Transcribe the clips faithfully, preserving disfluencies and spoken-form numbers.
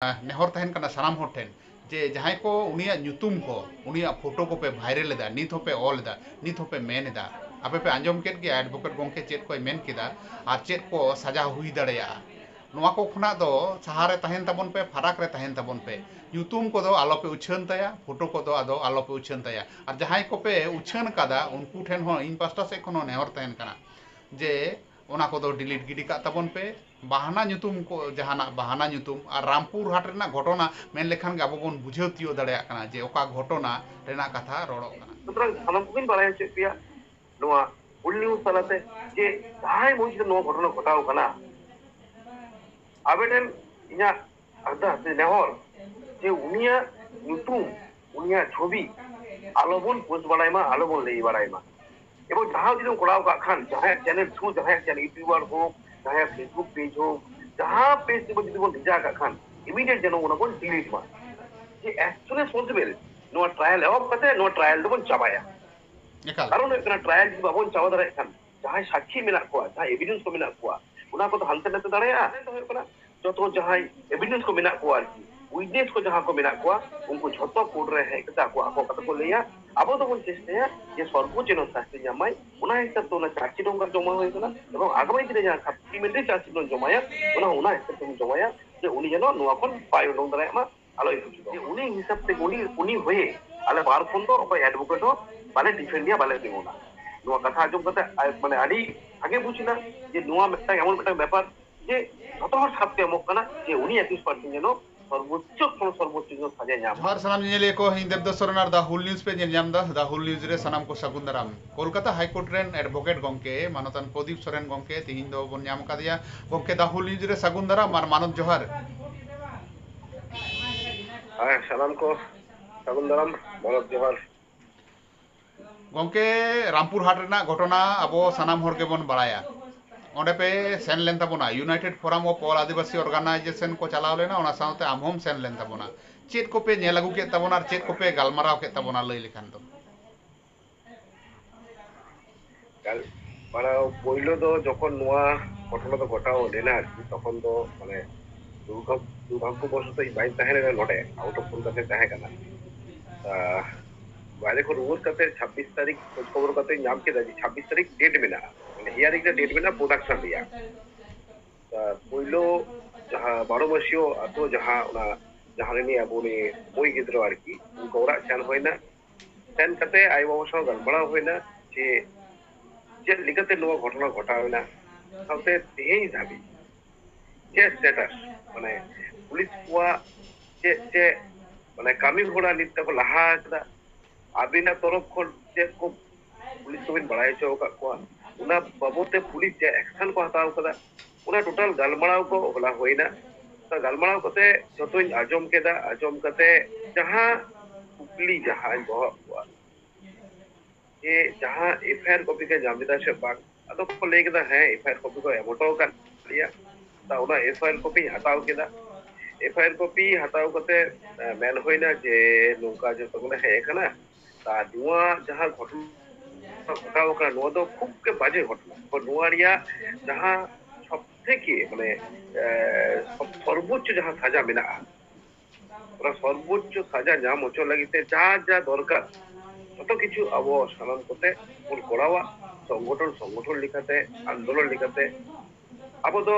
ᱱᱮᱦᱚᱨ ᱛᱟᱦᱮᱱ ᱠᱟᱱᱟ ᱥᱟᱱᱟᱢ ᱦᱚᱲ ᱴᱷᱮᱱ, ᱡᱮ ᱡᱟᱦᱟᱸᱭ ᱠᱚ ᱩᱱᱤᱭᱟᱜ ᱧᱩᱛᱩᱢ ᱠᱚ, ᱩᱱᱤᱭᱟᱜ ᱯᱷᱳᱴᱳ ᱠᱚᱯᱮ ᱵᱷᱟᱭᱨᱟᱞ ᱮᱫᱟ, ᱱᱤᱛ ᱦᱚᱸᱯᱮ ᱚᱞ ᱮᱫᱟ, ᱱᱤᱛ ᱦᱚᱸᱯᱮ ᱢᱮᱱ ᱮᱫᱟ, ᱟᱯᱮ ᱯᱮ ᱟᱸᱡᱚᱢ ᱠᱮᱫ ᱜᱮᱭᱟ ᱮᱰᱵᱷᱳᱠᱮᱴ ᱜᱚᱢᱠᱮ ᱪᱮᱫ ᱠᱚᱭ ᱢᱮᱱ ᱠᱮᱫᱟ ᱟᱨ ᱪᱮᱫ ᱠᱚ ᱥᱟᱡᱟ ᱦᱩᱭ ᱫᱟᱲᱮᱭᱟᱜᱼᱟ᱾ ᱱᱚᱣᱟ ᱠᱚ ᱠᱷᱚᱱᱟᱜ ᱫᱚ ᱥᱟᱦᱟ ᱨᱮ ᱛᱟᱦᱮᱱ ᱛᱟᱵᱚᱱ ᱯᱮ, ᱯᱷᱟᱨᱟᱠ ᱨᱮ ᱛᱟᱦᱮᱱ ᱛᱟᱵᱚᱱ ᱯᱮ᱾ ᱧᱩᱛᱩᱢ ᱠᱚᱫᱚ ᱟᱞᱚᱯᱮ ᱩᱪᱷᱟᱹᱱ ᱛᱟᱭᱟ, ᱯᱷᱳᱴᱳ ᱠᱚᱫᱚ ᱟᱫᱚ ᱟᱞᱚᱯᱮ ᱩᱪᱷᱟᱹᱱ ᱛᱟᱭᱟ᱾ ᱟᱨ ᱡᱟᱦᱟᱸᱭ ᱠᱚᱯᱮ ᱩᱪᱷᱟᱹᱱ ᱠᱟᱫᱟ, ᱩᱱᱠᱩ ᱴᱷᱮᱱ ᱦᱚᱸ ᱤᱧ ᱯᱟᱥᱴᱟ ᱥᱮᱫ ᱠᱷᱚᱱ ᱦᱚᱸ ᱱᱮᱦᱚᱨ ᱛᱟᱦᱮᱱ ᱠᱟᱱᱟ ᱡᱮ ᱚᱱᱟ ᱠᱚᱫᱚ ᱰᱤᱞᱤᱴ ᱜᱤᱰᱤ ᱠᱟᱜ ᱛᱟᱵᱚᱱ ᱯᱮ᱾ ᱵᱟᱦᱟᱱᱟ ᱧᱩᱛᱩᱢ ᱠᱚ, ᱡᱟᱦᱟᱱᱟᱜ ᱵᱟᱦᱟᱱᱟ ᱧᱩᱛᱩᱢ, ᱟᱨ ᱨᱟᱢᱯᱩᱨ ᱦᱟᱴ ᱨᱮᱱᱟᱜ ᱜᱷᱚᱴᱚᱱᱟ ᱢᱮᱱ ᱞᱮᱠᱷᱟᱱ ᱜᱮ ᱟᱵᱚ ᱵᱚᱱ ᱵᱩᱡᱷᱟᱹᱣ ᱛᱤᱭᱳᱜ ᱫᱟᱲᱮᱭᱟᱜ ᱠᱟᱱᱟ ᱡᱮ ᱚᱠᱟ ᱜᱷᱚᱴᱚᱱᱟ ᱨᱮᱱᱟᱜ ᱠᱟᱛᱷᱟ ᱨᱚᱲᱚᱜ ᱠᱟᱱᱟ᱾ ᱥᱩᱛᱚᱨᱟᱝ ᱥᱟᱱᱟᱢ ᱠᱚᱜᱮᱧ ᱵᱟᱲᱟᱭ ᱦᱚᱪᱚᱭᱮᱫ ᱯᱮᱭᱟ ᱱᱚᱣᱟ ᱦᱩᱞ ᱱᱤᱭᱩᱡᱽ ᱛᱟᱞᱟᱛᱮ, ᱡᱮ ᱡᱟᱦᱟᱸᱭ ᱢᱚᱱᱪᱤᱛᱮ ᱱᱚᱣᱟ ᱜᱷᱚᱴᱚᱱᱟ ᱜᱷᱚᱴᱟᱣ ᱠᱟᱱᱟ, ᱟᱵᱮᱱ ᱴᱷᱮᱱ ᱤᱧᱟᱹᱜ ᱟᱨᱫᱟᱥ ᱥᱮ ᱱᱮᱦᱚᱨ, ᱡᱮ ᱩᱱᱤᱭᱟᱜ ᱧᱩᱛᱩᱢ, ᱩᱱᱤᱭᱟᱜ ᱪᱷᱚᱵᱤ ᱟᱞᱚᱵᱚᱱ ᱯᱳᱥᱴ ᱵᱟᱲᱟᱭ ᱢᱟ, ᱟᱞᱚᱵᱚᱱ ᱞᱟᱹᱭ ᱵᱟᱲᱟᱭ ᱢᱟ᱾ ᱮᱵᱚᱝ ᱡᱟᱦᱟᱸ ᱡᱩᱫᱤ ᱵᱚᱱ ᱠᱚᱨᱟᱣ ᱠᱟᱜ ᱠᱷᱟᱱ, ᱡᱟᱦᱟᱸᱭᱟᱜ ᱪᱮᱱᱮᱞ ᱛᱷᱨᱩ, ᱡᱟᱦᱟᱸᱭᱟᱜ ᱪᱮᱱᱮᱞ, ᱤᱭᱩᱴᱩᱵᱟᱨ ᱦᱳᱠ, ᱡᱟᱦᱟᱸᱭᱟᱜ ᱯᱷᱮᱥᱵᱩᱠ ᱯᱮᱡᱽ ᱦᱳᱠ, ᱡᱟᱦᱟᱸ ᱯᱮᱡᱽ ᱛᱮᱵᱚᱱ ᱡᱩᱫᱤ ᱵᱚᱱ ᱵᱷᱮᱡᱟ ᱠᱟᱜ ᱠᱷᱟᱱ, ᱤᱢᱤᱰᱤᱭᱮᱴ ᱡᱮᱱᱚ ᱚᱱᱟ ᱵᱚᱱ ᱰᱤᱞᱤᱴ ᱢᱟ᱾ ᱡᱮ as soon as possible ᱱᱚᱣᱟ ᱴᱨᱟᱭᱟᱞ ᱮᱦᱚᱵ ᱠᱟᱛᱮ ᱱᱚᱣᱟ ᱴᱨᱟᱭᱟᱞ ᱫᱚᱵᱚᱱ ᱪᱟᱵᱟᱭᱟ᱾ ᱮᱠᱟᱞ᱾ ᱠᱟᱨᱚᱱ ᱦᱩᱭᱩᱜ ᱠᱟᱱᱟ, ᱴᱨᱟᱭᱟᱞ ᱡᱩᱫᱤ ᱵᱟᱵᱚᱱ ᱪᱟᱵᱟ ᱫᱟᱲᱮᱭᱟᱜ ᱠᱷᱟᱱ, ᱡᱟᱦᱟᱸᱭ ᱥᱟᱠᱠᱷᱤ ᱢᱮᱱᱟᱜ ᱠᱚᱣᱟ, ᱡᱟᱦᱟᱸᱭ ᱮᱵᱤᱰᱮᱱᱥ ᱠᱚ ᱢᱮᱱᱟᱜ ᱠᱚᱣᱟ, ᱚᱱᱟ ᱠᱚᱫᱚ ᱦᱟᱱᱛᱮ ᱱᱟᱛᱮ ᱫᱟᱲᱮᱭᱟᱜᱼᱟ᱾ ᱢᱮᱱ ᱫᱚ ᱦᱩᱭᱩᱜ ᱠᱟᱱᱟ, ᱡᱚᱛᱚ ᱡᱟᱦᱟᱸᱭ ᱮᱵᱤᱰᱮᱱᱥ ᱠᱚ ᱢᱮᱱᱟᱜ ᱠᱚᱣᱟ ᱟᱨᱠᱤ, ᱩᱭᱤᱴᱱᱮᱥ ᱠᱚ ᱡᱟᱦᱟᱸ ᱠᱚ ᱢᱮᱱᱟᱜ ᱠᱚᱣᱟ, ᱩᱱᱠᱩ ᱡᱷᱚᱛᱚ ᱠᱳᱨᱴ ᱨᱮ ᱦᱮᱡ ᱠᱟᱛᱮ ᱟᱠᱚ, ᱟᱠᱚ ᱠᱟᱛᱷᱟ ᱠᱚ ᱞᱟᱹᱭᱟ᱾ ᱟᱵᱚ ᱫᱚᱵᱚᱱ ᱪᱮᱥᱴᱟᱭᱟ ᱡᱮ ᱥᱚᱨᱵᱳᱪᱪᱚ ᱡᱮᱱᱚ ᱥᱟᱥᱛᱤ ᱧᱟᱢᱟᱭ, ᱚᱱᱟ ᱦᱤᱥᱟᱹᱵ ᱛᱮ ᱚᱱᱟ ᱪᱟᱨᱡᱽᱥᱤᱴ ᱚᱱᱠᱟ ᱡᱚᱢᱟ ᱦᱩᱭ ᱠᱟᱱᱟ, ᱮᱵᱚᱝ ᱟᱜᱟᱢᱤ ᱫᱤᱱ ᱨᱮ ᱡᱟᱦᱟᱸ ᱥᱟᱯᱞᱤᱢᱮᱱᱴᱟᱨᱤ ᱪᱟᱨᱡᱽᱥᱤᱴ ᱵᱚᱱ ᱡᱚᱢᱟᱭᱟ, ᱚᱱᱟ, ᱚᱱᱟ ᱦᱤᱥᱟᱹᱵ ᱛᱮᱵᱚᱱ ᱡᱚᱢᱟᱭᱟ ᱡᱮ ᱩᱱᱤ ᱡᱮᱱᱚ ᱱᱚᱣᱟ ᱠᱷᱚᱱ ᱵᱟᱭ ᱩᱰᱩᱝ ᱫᱟᱲᱮᱭᱟᱜ ᱢᱟ, ᱟᱞᱚᱭ ᱵᱩᱡᱷᱟᱹᱣᱟ᱾ ᱡᱮ ᱩᱱᱤ ᱦᱤᱥᱟᱹᱵ ᱛᱮ, ᱩᱱᱤ, ᱩᱱᱤ ᱦᱚᱭᱮ ᱟᱞᱮ ᱵᱟᱨ ᱠᱷᱚᱱ ᱫᱚ ᱚᱠᱚᱭ ᱮᱰᱵᱷᱳᱠᱮᱴ ᱦᱚᱸ ᱵᱟᱞᱮ ᱰᱤᱯᱷᱮᱱᱰ ᱮᱭᱟ, ᱵᱟᱞᱮ ᱛᱤᱸᱜᱩᱱᱟ᱾ ᱱᱚᱣᱟ ᱠᱟᱛᱷᱟ ᱟᱸᱡᱚᱢ ᱠᱟᱛᱮ ᱟᱡ, ᱢᱟᱱᱮ, ᱟᱹᱰᱤ ᱵᱷᱟᱜᱮ ᱵᱩᱡᱽ ᱮᱱᱟ ᱡᱮ ᱱᱚᱣᱟ ᱢᱤᱫᱴᱟᱝ ᱮᱢᱚᱱ ᱢᱤᱫᱴᱟᱝ ᱵᱮᱯᱟᱨ ᱡᱮ ᱡᱷᱚᱛᱚ ᱦᱚᱲ ᱥᱟᱵ ᱠᱚ ᱮᱢᱚᱜ ᱠᱟᱱᱟ ᱡᱮ ᱩᱱᱤ ᱮᱠᱩᱥ ᱯᱟᱨᱥᱮᱱᱴ ᱡᱮᱱᱚ ᱥᱚᱨᱵᱳᱪᱪᱚ ᱠᱷᱚᱱ ᱥᱚᱨᱵᱳᱪᱪᱚ ᱡᱮᱱᱚ ᱥᱟᱡᱟ ᱧᱟᱢ᱾ ᱡᱚᱦᱟᱨ ᱥᱟᱱᱟᱢ ᱧᱮᱧᱮᱞᱤᱭᱟᱹ ᱠᱚ, ᱤᱧ ᱫᱮᱵᱫᱟᱥ ᱥᱚᱨᱮᱱ ᱟᱨ ᱫᱟ ᱦᱩᱞ ᱱᱤᱭᱩᱡᱽ ᱯᱮ ᱧᱮᱞ ᱧᱟᱢ ᱫᱟ᱾ ᱫᱟ ᱦᱩᱞ ᱱᱤᱭᱩᱡᱽ ᱨᱮ ᱥᱟᱱᱟᱢ ᱠᱚ ᱥᱟᱹᱜᱩᱱ ᱫᱟᱨᱟᱢ᱾ ᱠᱳᱞᱠᱟᱛᱟ ᱦᱟᱭ ᱠᱳᱨᱴ ᱨᱮᱱ ᱮᱰᱵᱷᱳᱠᱮᱴ ᱜᱚᱢᱠᱮ ᱢᱟᱱᱚᱛᱟᱱ ᱯᱨᱚᱫᱤᱯ ᱥᱚᱨᱮᱱ ᱜᱚᱢᱠᱮ ᱛᱤᱦᱤᱧ ᱫᱚ ᱵᱚᱱ ᱧᱟᱢ ᱟᱠᱟᱫᱮᱭᱟ᱾ ᱜᱚᱢᱠᱮ, ᱫᱟ ᱦᱩᱞ ᱱᱤᱭᱩᱡᱽ ᱨᱮ ᱥᱟᱹᱜᱩᱱ ᱫᱟᱨᱟᱢ ᱟᱨ ᱢᱟᱱᱚᱛ ᱡᱚᱦᱟᱨ᱾ ᱦᱮᱸ, ᱥᱟᱱᱟᱢ ᱠᱚ ᱥᱟᱹᱜᱩᱱ ᱫᱟᱨᱟᱢ, ᱢᱟᱱᱚᱛ ᱡᱚᱦᱟᱨ᱾ ᱜᱚᱢᱠᱮ, ᱨᱟᱢᱯᱩᱨ ᱦᱟᱴ ᱨᱮᱱᱟᱜ ᱜᱷᱚᱴᱚᱱᱟ ᱟᱵᱚ ᱥᱟᱱᱟᱢ ᱦᱚᱲ ᱜᱮᱵᱚᱱ ᱵᱟᱲᱟᱭᱟ᱾ ᱚᱸᱰᱮ ᱯᱮ ᱥᱮᱱ ᱞᱮᱱ ᱛᱟᱵᱚᱱᱟ, United Forum of All Adivasi Organization ᱠᱚ ᱪᱟᱞᱟᱣ ᱞᱮᱱᱟ, ᱚᱱᱟ ᱥᱟᱶᱛᱮ ᱟᱢ ᱦᱚᱸᱢ ᱥᱮᱱ ᱞᱮᱱ ᱛᱟᱵᱚᱱᱟ᱾ ᱪᱮᱫ ᱠᱚᱯᱮ ᱧᱮᱞ ᱟᱹᱜᱩ ᱠᱮᱫ ᱛᱟᱵᱚᱱᱟ ᱟᱨ ᱪᱮᱫ ᱠᱚᱯᱮ ᱜᱟᱞᱢᱟᱨᱟᱣ ᱠᱮᱫ ᱛᱟᱵᱚᱱᱟ, ᱞᱟᱹᱭ ᱞᱮᱠᱷᱟᱱ ᱫᱚ? ᱜᱟᱞ-, ᱢᱟᱱᱮ, ᱯᱳᱭᱞᱳ ᱫᱚ ᱡᱚᱠᱷᱚᱱ ᱱᱚᱣᱟ ᱜᱷᱚᱴᱚᱱᱟ ᱫᱚ ᱜᱷᱚᱴᱟᱣ ᱞᱮᱱᱟ ᱟᱨᱠᱤ, ᱛᱚᱠᱷᱚᱱ ᱫᱚ, ᱢᱟᱱᱮ, ᱫᱩᱨᱵᱷᱟᱜᱽ- ᱫᱩᱨᱵᱷᱟᱜᱽᱜᱚᱵᱚᱥᱚᱛᱚ ᱤᱧ ᱵᱟᱹᱧ ᱛᱟᱦᱮᱸ ᱞᱮᱱᱟ ᱱᱚᱰᱮ, ᱟᱣᱩᱴ ᱚᱯᱷ ᱠᱳᱞᱠᱟᱛᱟᱧ ᱛᱟᱦᱮᱸ ᱠᱟᱱᱟ᱾ ᱟᱦ, ᱵᱟᱭᱨᱮ ᱠᱷᱚᱱ ᱨᱩᱣᱟᱹᱲ ᱠᱟᱛᱮ ᱪᱷᱟᱵᱵᱤᱥ ᱛᱟᱹᱨᱤᱠᱷ ᱠᱷᱚᱡᱽ ᱠᱷᱚᱵᱚᱨ ᱠᱟᱛᱮ ᱧᱟᱢ ᱠᱮᱫᱟ ᱡᱮ ᱪᱷᱟᱵᱵᱤᱥ ᱛᱟᱹᱨᱤᱠᱷ ᱰᱮᱴ ᱢᱮᱱᱟᱜᱼᱟ, ᱢᱟᱱᱮ ᱦᱤᱭᱟᱨᱤᱝ ᱨᱮ ᱰᱮᱴ ᱢᱮᱱᱟᱜᱼᱟ ᱯᱨᱚᱰᱟᱠᱥᱚᱱ ᱨᱮᱭᱟᱜ᱾ ᱟᱦ, ᱯᱳᱭᱞᱳ ᱡᱟᱦᱟᱸ ᱵᱟᱨᱚ ᱢᱟᱹᱥᱤᱭᱟᱹ ᱟᱛᱳ, ᱡᱟᱦᱟᱸ ᱚᱱᱟ, ᱡᱟᱦᱟᱸ ᱨᱤᱱᱤᱡ ᱟᱵᱚ ᱩᱱᱤ ᱢᱟᱹᱭ ᱜᱤᱫᱽᱨᱟᱹ ᱟᱨᱠᱤ, ᱩᱱᱠᱩ ᱚᱲᱟᱜ ᱥᱮᱱ ᱦᱩᱭᱱᱟ᱾ ᱥᱮᱱ ᱠᱟᱛᱮ ᱟᱭᱳ ᱵᱟᱵᱟ ᱥᱟᱶ ᱜᱟᱞᱢᱟᱨᱟᱣ ᱦᱩᱭᱱᱟ ᱡᱮ ᱪᱮᱫ ᱞᱮᱠᱟᱛᱮ ᱱᱚᱣᱟ ᱜᱷᱚᱴᱚᱱᱟ ᱜᱷᱚᱴᱟᱣ ᱮᱱᱟ, ᱥᱟᱶᱛᱮ ᱛᱮᱦᱮᱧ ᱫᱷᱟᱹᱵᱤᱡ ᱪᱮᱫ ᱥᱴᱮᱴᱟᱥ, ᱢᱟᱱᱮ ᱯᱩᱞᱤᱥ ᱠᱚᱣᱟᱜ ᱪᱮᱫ ᱪᱮᱫ, ᱢᱟᱱᱮ ᱠᱟᱹᱢᱤ ᱦᱚᱨᱟ ᱱᱤᱛ ᱛᱮᱠᱚ ᱞᱟᱦᱟ ᱟᱠᱟᱫᱟ, ᱟᱹᱵᱤᱱᱟᱜ ᱛᱚᱨᱚᱯ ᱠᱷᱚᱱ ᱪᱮᱫ ᱠᱚ ᱯᱩᱞᱤᱥ ᱠᱚᱵᱤᱱ ᱵᱟᱲᱟᱭ ᱦᱚᱪᱚ ᱟᱠᱟᱫ ᱠᱚᱣᱟ, ᱚᱱᱟ ᱵᱟᱵᱚᱫ ᱛᱮ ᱯᱩᱞᱤᱥ ᱪᱮᱫ ᱮᱠᱥᱚᱱ ᱠᱚ ᱦᱟᱛᱟᱣ ᱟᱠᱟᱫᱟ, ᱚᱱᱟ ᱴᱳᱴᱟᱞ ᱜᱟᱞᱢᱟᱨᱟᱣ ᱠᱚ ᱦᱚᱞᱟ ᱦᱩᱭᱱᱟ᱾ ᱚᱱᱟ ᱜᱟᱞᱢᱟᱨᱟᱣ ᱠᱟᱛᱮ ᱡᱚᱛᱚᱧ ᱟᱸᱡᱚᱢ ᱠᱮᱫᱟ᱾ ᱟᱸᱡᱚᱢ ᱠᱟᱛᱮ ᱡᱟᱦᱟᱸ ᱠᱩᱠᱞᱤ ᱡᱟᱦᱟᱸᱧ ᱫᱚᱦᱚ ᱠᱚᱣᱟ, ᱡᱮ ᱡᱟᱦᱟᱸ ᱮᱯᱷ ᱟᱭ ᱟᱨ ᱠᱚᱯᱤ ᱠᱚ ᱧᱟᱢ ᱞᱮᱫᱟ ᱥᱮ ᱵᱟᱝ? ᱟᱫᱚ ᱠᱚ ᱞᱟᱹᱭ ᱠᱮᱫᱟ, "ᱦᱮᱸ, ᱮᱯᱷ ᱟᱭ ᱟᱨ ᱠᱚᱯᱤ ᱠᱚ ᱮᱢ ᱦᱚᱴᱚ ᱟᱠᱟᱫ ᱞᱮᱭᱟ, ᱛᱟ ᱚᱱᱟ ᱮᱯᱷ ᱟᱭ ᱟᱨ ᱠᱚᱯᱤᱧ ᱦᱟᱛᱟᱣ ᱠᱮᱫᱟ᱾ ᱮᱯᱷ ᱟᱭ ᱟᱨ ᱠᱚᱯᱤ ᱦᱟᱛᱟᱣ ᱠᱟᱛᱮ, ᱮ, ᱢᱮᱱ ᱦᱩᱭᱱᱟ ᱡᱮ ᱱᱚᱝᱠᱟ ᱡᱚᱛᱚ ᱠᱚᱞᱮ ᱦᱮᱡ ᱟᱠᱟᱱᱟ, ᱛᱟ ᱱᱚᱣᱟ ᱡᱟᱦᱟᱸ ᱜᱷᱚᱴᱚᱱᱟ ᱜᱷᱚᱴᱟᱣ ᱟᱠᱟᱱᱟ, ᱱᱚᱣᱟ ᱫᱚ ᱠᱷᱩᱵ ᱜᱮ ᱵᱟᱡᱮ ᱜᱷᱚᱴᱚᱱᱟ᱾ ᱛᱚ ᱱᱚᱣᱟ ᱨᱮᱭᱟᱜ ᱡᱟᱦᱟᱸ ᱥᱚᱵ ᱛᱷᱮᱠᱮ, ᱢᱟᱱᱮ, ᱮ, ᱥᱚᱨᱵᱳᱪᱪᱚ ᱡᱟᱦᱟᱸ ᱥᱟᱡᱟ ᱢᱮᱱᱟᱜᱼᱟ, ᱚᱱᱟ ᱥᱚᱨᱵᱳᱪᱪᱚ ᱥᱟᱡᱟ ᱧᱟᱢ ᱦᱚᱪᱚ ᱞᱟᱹᱜᱤᱫ ᱛᱮ ᱡᱟ ᱡᱟ ᱫᱚᱨᱠᱟᱨ, ᱡᱚᱛᱚ ᱠᱤᱪᱷᱩ ᱟᱵᱚ ᱥᱟᱱᱟᱢ ᱠᱚᱛᱮ ᱵᱚᱱ ᱠᱚᱨᱟᱣᱟ, ᱥᱚᱝᱜᱚᱴᱷᱚᱱ, ᱥᱚᱝᱜᱚᱴᱷᱚᱱ ᱞᱮᱠᱟᱛᱮ, ᱟᱱᱫᱳᱞᱚᱱ ᱞᱮᱠᱟᱛᱮ, ᱟᱵᱚ ᱫᱚ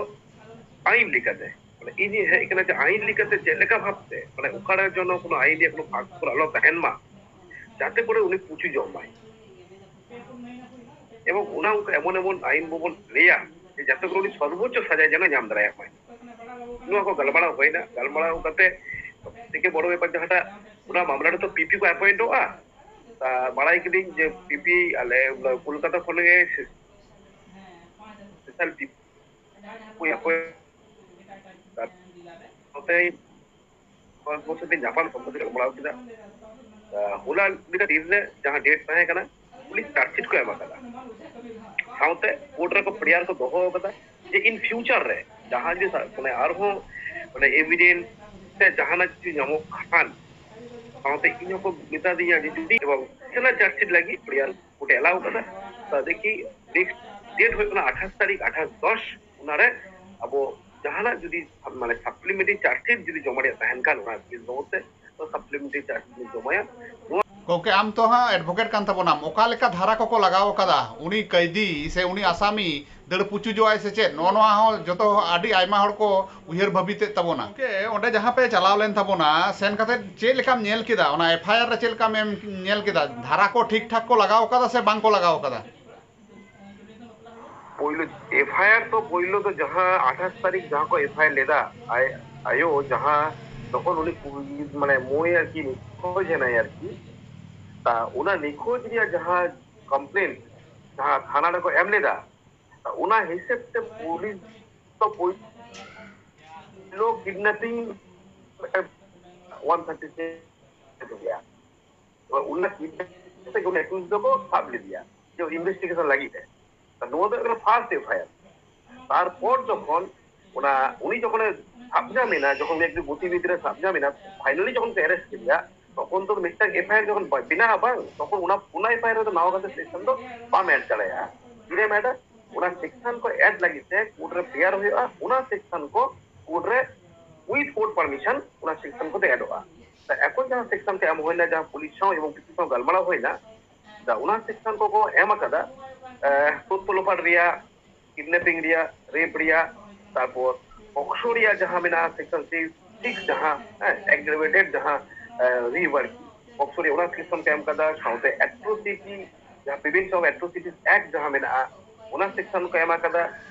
ᱟᱹᱭᱤᱱ ᱞᱮᱠᱟᱛᱮ, ᱢᱟᱱᱮ ᱤᱧ ᱦᱮᱡ ᱠᱟᱱᱟ ᱡᱮ ᱟᱹᱭᱤᱱ ᱞᱮᱠᱟᱛᱮ ᱪᱮᱫ ᱞᱮᱠᱟ ᱵᱷᱟᱵᱛᱮ, ᱢᱟᱱᱮ ᱚᱠᱟᱨᱮ ᱡᱮᱱᱚ ᱠᱳᱱᱳ ᱟᱹᱭᱤᱱ ᱨᱮᱭᱟᱜ ᱠᱳᱱᱳ ᱯᱷᱟᱸᱠ ᱯᱷᱳᱠᱚᱨ ᱟᱞᱚ ᱛᱟᱦᱮᱱ ᱢᱟ, ᱡᱟᱛᱮ ᱠᱚᱨᱮ ᱩᱱᱤ ᱯᱩᱪᱩᱡᱚᱜ ᱢᱟᱭ᱾ ᱮᱵᱚᱝ ᱚᱱᱟ ᱚᱱᱠᱟ ᱮᱢᱚᱱ ᱮᱢᱚᱱ ᱟᱹᱭᱤᱱ ᱵᱚᱱ ᱞᱟᱹᱭᱟ ᱡᱮ ᱡᱟᱛᱮ ᱠᱚᱨᱮ ᱩᱱᱤ ᱥᱚᱨᱵᱳᱪᱪᱚ ᱥᱟᱡᱟ ᱡᱮᱱᱚ ᱧᱟᱢ ᱫᱟᱲᱮᱭᱟᱜ ᱢᱟᱭ᱾ ᱱᱚᱣᱟ ᱠᱚ ᱜᱟᱞᱢᱟᱨᱟᱣ ᱦᱩᱭᱱᱟ᱾ ᱜᱟᱞᱢᱟᱨᱟᱣ ᱠᱟᱛᱮ ᱥᱚᱵ ᱛᱷᱮᱠᱮ ᱵᱚᱲᱚ ᱵᱮᱯᱟᱨ ᱡᱟᱦᱟᱸᱴᱟᱜ, ᱚᱱᱟ ᱢᱟᱢᱞᱟ ᱨᱮᱫᱚ ᱯᱤᱯᱤ ᱠᱚ ᱮᱯᱚᱭᱮᱱᱴᱚᱜᱼᱟ᱾ ᱛᱟ ᱵᱟᱲᱟᱭ ᱠᱤᱫᱟᱹᱧ ᱡᱮ ᱯᱤᱯᱤ ᱟᱞᱮ ᱠᱳᱞᱠᱟᱛᱟ ᱠᱷᱚᱱ ᱜᱮ ᱥᱯᱮᱥᱟᱞ ᱯᱤᱯᱤ ᱠᱚ ᱮᱯᱚᱭᱮᱱᱴ᱾ ᱱᱚᱛᱮ ᱠᱚᱭᱮᱠ ᱵᱚᱪᱷᱚᱨ ᱛᱮ ᱧᱟᱯᱟᱢ ᱥᱚᱢᱯᱚᱨᱠᱮ ᱜᱟᱞᱢᱟᱨᱟᱣ ᱠᱮᱫᱟ᱾ ᱟᱦ, ᱦᱚᱞᱟ ᱢᱤᱫᱴᱟᱝ ᱫᱤᱱ ᱨᱮ ᱡᱟᱦᱟᱸ ᱰᱮᱴ ᱛᱟᱦᱮᱸ ᱠᱟᱱᱟ, ᱯᱩᱞᱤᱥ ᱪᱟᱨᱡᱽᱥᱤᱴ ᱠᱚ ᱮᱢ ᱟᱠᱟᱫᱟ᱾ ᱥᱟᱶᱛᱮ ᱠᱳᱨᱴ ᱨᱮᱠᱚ ᱯᱨᱮᱭᱟᱨ ᱠᱚ ᱫᱚᱦᱚ ᱟᱠᱟᱫᱟ ᱡᱮ in future ᱨᱮ ᱡᱟᱦᱟᱸ ᱡᱩᱫᱤ ᱥᱟ-, ᱢᱟᱱᱮ ᱟᱨᱦᱚᱸ ᱢᱟᱱᱮ ᱮᱵᱷᱤᱰᱮᱱᱥ ᱥᱮ ᱡᱟᱦᱟᱱᱟᱜ ᱡᱩᱫᱤ ᱧᱟᱢᱚᱜ ᱠᱷᱟᱱ, ᱥᱟᱶᱛᱮ ᱤᱧ ᱦᱚᱸᱠᱚ ᱢᱮᱛᱟ ᱫᱤᱧᱟ ᱡᱮ ᱡᱩᱫᱤ ᱮᱵᱚᱝ ᱥᱮᱱᱟ ᱪᱟᱨᱡᱽᱥᱤᱴ ᱞᱟᱹᱜᱤᱫ ᱯᱨᱮᱭᱟᱨ ᱠᱳᱨᱴ ᱮ ᱮᱞᱟᱣ ᱟᱠᱟᱫᱟ᱾ ᱛᱟᱦᱞᱮ ᱠᱤ ᱱᱮᱠᱥᱴ ᱰᱮᱴ ᱦᱩᱭᱩᱜ ᱠᱟᱱᱟ ᱟᱴᱷᱟᱥ ᱛᱟᱹᱨᱤᱠᱷ, ᱟᱴᱷᱟᱥ ᱫᱚᱥ, ᱚᱱᱟᱨᱮ ᱟᱵᱚ ᱡᱟᱦᱟᱱᱟᱜ ᱡᱩᱫᱤ ᱢᱟᱱᱮ ᱥᱟᱯᱞᱤᱢᱮᱱᱴᱟᱨᱤ ᱪᱟᱨᱡᱽᱥᱤᱴ ᱡᱩᱫᱤ ᱡᱚᱢᱟ ᱨᱮᱭᱟᱜ ᱛᱟᱦᱮᱱ ᱠᱷᱟᱱ, ᱚᱱᱟ ᱠᱮᱥ ᱵᱟᱵᱚᱫ ᱛᱮ ᱥᱟᱯᱞᱤᱢᱮᱱᱴᱟᱨᱤ ᱪᱟᱨᱡᱽᱥᱤᱴ ᱡᱚᱢᱟᱭᱟ᱾ ᱱᱚᱣᱟ ᱜᱚᱢᱠᱮ, ᱟᱢ ᱛᱚ ᱦᱟᱸᱜ ᱮᱰᱵᱷᱳᱠᱮᱴ ᱠᱟᱱ ᱛᱟᱵᱚᱱᱟᱢ, ᱚᱠᱟ ᱞᱮᱠᱟ ᱫᱷᱟᱨᱟ ᱠᱚᱠᱚ ᱞᱟᱜᱟᱣ ᱟᱠᱟᱫᱟ, ᱩᱱᱤ ᱠᱟᱹᱭᱫᱤ ᱥᱮ ᱩᱱᱤ ᱟᱥᱟᱢᱤ ᱫᱟᱹᱲ ᱯᱩᱪᱩᱡᱚᱜᱼᱟᱭ ᱥᱮ ᱪᱮᱫ? ᱱᱚᱜᱼᱚ ᱱᱚᱣᱟ ᱦᱚᱸ ᱡᱚᱛᱚ ᱟᱹᱰᱤ ᱟᱭᱢᱟ ᱦᱚᱲ ᱠᱚ ᱩᱭᱦᱟᱹᱨ ᱵᱷᱟᱹᱵᱤᱛᱮᱫ ᱛᱟᱵᱚᱱᱟ᱾ ᱜᱚᱢᱠᱮ, ᱚᱸᱰᱮ ᱡᱟᱦᱟᱸ ᱯᱮ ᱪᱟᱞᱟᱣ ᱞᱮᱱ ᱛᱟᱵᱚᱱᱟ, ᱥᱮᱱ ᱠᱟᱛᱮ ᱪᱮᱫ ᱞᱮᱠᱟᱢ ᱧᱮᱞ ᱠᱮᱫᱟ? ᱚᱱᱟ ᱮᱯᱷ ᱟᱭ ᱟᱨ ᱨᱮ ᱪᱮᱫ ᱞᱮᱠᱟᱢ ᱮᱢ ᱧᱮᱞ ᱠᱮᱫᱟ? ᱫᱷᱟᱨᱟ ᱠᱚ ᱴᱷᱤᱠ ᱴᱷᱟᱠ ᱠᱚ ᱞᱟᱜᱟᱣ ᱟᱠᱟᱫᱟ ᱥᱮ ᱵᱟᱝ ᱠᱚ ᱞᱟᱜᱟᱣ ᱟᱠᱟᱫᱟ? ᱯᱳᱭᱞᱳ ᱮᱯᱷ ᱟᱭ ᱟᱨ ᱫᱚ ᱯᱳᱭᱞᱳ ᱫᱚ ᱡᱟᱦᱟᱸ ᱟᱴᱷᱟᱥ ᱛᱟᱹᱨᱤᱠᱷ ᱡᱟᱦᱟᱸ ᱠᱚ ᱮᱯᱷ ᱟᱭ ᱟᱨ ᱞᱮᱫᱟ, ᱟᱭ-, ᱟᱭᱳ ᱡᱟᱦᱟᱸ ᱛᱚᱠᱷᱚᱱ ᱩᱱᱤ ᱠᱩᱲᱤ ᱢᱟᱱᱮ ᱢᱟᱹᱭ ᱟᱨᱠᱤ ᱱᱤᱠᱷᱳᱡ ᱮᱱᱟᱭ ᱟᱨᱠᱤ, ᱛᱟ ᱚᱱᱟ ᱱᱤᱠᱷᱳᱡ ᱨᱮᱭᱟᱜ ᱡᱟᱦᱟᱸ ᱠᱚᱢᱯᱞᱮᱱ ᱡᱟᱦᱟᱸ ᱛᱷᱟᱱᱟ ᱨᱮᱠᱚ ᱮᱢ ᱞᱮᱫᱟ, ᱛᱟ ᱚᱱᱟ ᱦᱤᱥᱟᱹᱵ ᱛᱮ ᱯᱩᱞᱤᱥ ᱫᱚ ᱯᱳᱭᱞᱳ ᱠᱤᱰᱱᱟᱯᱤᱝ ᱢᱤᱫᱴᱟᱝ ᱚᱣᱟᱱ ᱛᱷᱟᱨᱴᱤ ᱥᱤᱠᱥ ᱜᱮᱭᱟ᱾ ᱛᱚ ᱚᱱᱟ ᱠᱤᱰᱱᱟᱯ ᱠᱟᱛᱮ ᱩᱱᱤ ᱮᱠᱩᱥ ᱫᱚᱠᱚ ᱥᱟᱵ ᱞᱮᱫᱮᱭᱟ ᱡᱮ ᱤᱱᱵᱷᱮᱥᱴᱤᱜᱮᱥᱚᱱ ᱞᱟᱹᱜᱤᱫ ᱛᱮ᱾ ᱛᱚ ᱱᱚᱣᱟ ᱫᱚ ᱦᱩᱭᱩᱜ ᱠᱟᱱᱟ ᱯᱷᱟᱨᱥᱴ ᱮᱯᱷ ᱟᱭ ᱟᱨ᱾ ᱛᱟᱨᱯᱚᱨ ᱡᱚᱠᱷᱚᱱ ᱚᱱᱟ ᱩᱱᱤ ᱡᱚᱠᱷᱚᱱᱮ ᱥᱟᱵ ᱧᱟᱢ ᱮᱱᱟ, ᱡᱚᱠᱷᱚᱱ ᱩᱱᱤ ᱮᱠᱴᱩ ᱜᱚᱛᱤᱵᱤᱫᱷᱤ ᱨᱮ ᱥᱟᱵ ᱧᱟᱢ ᱮᱱᱟ, ᱯᱷᱟᱭᱱᱟᱞᱤ ᱡᱚᱠᱷᱚᱱ ᱠᱚ ᱮᱨᱮᱥᱴ ᱠᱮᱫᱮᱭᱟ, ᱛᱚᱠᱷᱚᱱ ᱫᱚ ᱢᱤᱫᱴᱟᱝ ᱮᱯᱷ ᱟᱭ ᱟᱨ ᱡᱚᱠᱷᱚᱱ ᱵᱟ-, ᱵᱮᱱᱟᱜᱼᱟ ᱵᱟᱝ, ᱛᱚᱠᱷᱚᱱ ᱚᱱᱟ, ᱚᱱᱟ ᱮᱯᱷ ᱟᱭ ᱟᱨ ᱨᱮᱫᱚ ᱱᱟᱣᱟ ᱠᱟᱛᱮ ᱥᱮᱠᱥᱚᱱ ᱫᱚ ᱵᱟᱢ ᱮᱰ ᱫᱟᱲᱮᱭᱟᱜᱼᱟ᱾ ᱛᱤᱨᱮᱢ ᱮᱰᱟ? ᱚᱱᱟ ᱥᱮᱠᱥᱚᱱ ᱠᱚ ᱮᱰ ᱞᱟᱹᱜᱤᱫ ᱛᱮ ᱠᱳᱨᱴ ᱨᱮ ᱯᱨᱮᱭᱟᱨ ᱦᱩᱭᱩᱜᱼᱟ, ᱚᱱᱟ ᱥᱮᱠᱥᱚᱱ ᱠᱚ ᱠᱳᱨᱴ ᱨᱮ with court permission ᱚᱱᱟ ᱥᱮᱠᱥᱚᱱ ᱠᱚᱫᱚ ᱮᱰᱚᱜᱼᱟ᱾ ᱛᱚ ᱮᱠᱷᱚᱱ ᱡᱟᱦᱟᱸ ᱥᱮᱠᱥᱚᱱ ᱠᱚ ᱮᱢ ᱦᱩᱭᱱᱟ, ᱡᱟᱦᱟᱸ ᱯᱩᱞᱤᱥ ᱥᱟᱶ ᱮᱵᱚᱝ ᱯᱤᱥᱤ ᱥᱟᱶ ᱜᱟᱞᱢᱟᱨᱟᱣ ᱦᱩᱭᱱᱟ, ᱛᱚ ᱚᱱᱟ ᱥᱮᱠᱥᱚᱱ ᱠᱚᱠᱚ ᱮᱢ ᱟᱠᱟᱫᱟ, ᱮ, ᱛᱚᱛᱛᱷᱚ ᱞᱳᱯᱟᱴ ᱨᱮᱭᱟᱜ, ᱠᱤᱰᱱᱮᱯᱤᱝ ᱨᱮᱭᱟᱜ, ᱨᱮᱯ ᱨᱮᱭᱟᱜ, ᱛᱟᱨᱯᱚᱨ ᱯᱚᱠᱥᱚ ᱨᱮᱭᱟᱜ ᱡᱟᱦᱟᱸ ᱢᱮᱱᱟᱜᱼᱟ, ᱥᱮᱠᱥᱚᱱ ᱥᱤᱠᱥ ᱡᱟᱦᱟᱸ, ᱦᱮᱸ, ᱮᱜᱽᱨᱮᱵᱷᱮᱴᱮᱰ ᱡᱟᱦᱟᱸ, ᱮ, ᱨᱮᱯ ᱟᱨᱠᱤ, ᱯᱚᱠᱥᱚ ᱨᱮᱭᱟᱜ ᱚᱱᱟ ᱥᱮᱠᱥᱚᱱ ᱠᱚ ᱮᱢ ᱟᱠᱟᱫᱟ, ᱥᱟᱶᱛᱮ ᱮᱴᱨᱳᱥᱤᱴᱤ, ᱡᱟᱦᱟᱸ ᱯᱨᱤᱵᱷᱮᱱᱥᱚᱱ ᱚᱯᱷ ᱮᱴᱨᱳᱥᱤᱴᱤ ᱮᱠᱴ ᱡᱟᱦᱟᱸ ᱢᱮᱱᱟᱜᱼᱟ, ᱚᱱᱟ ᱥᱮᱠᱥᱚᱱ ᱠᱚ ᱮᱢ ᱟᱠᱟᱫᱟ,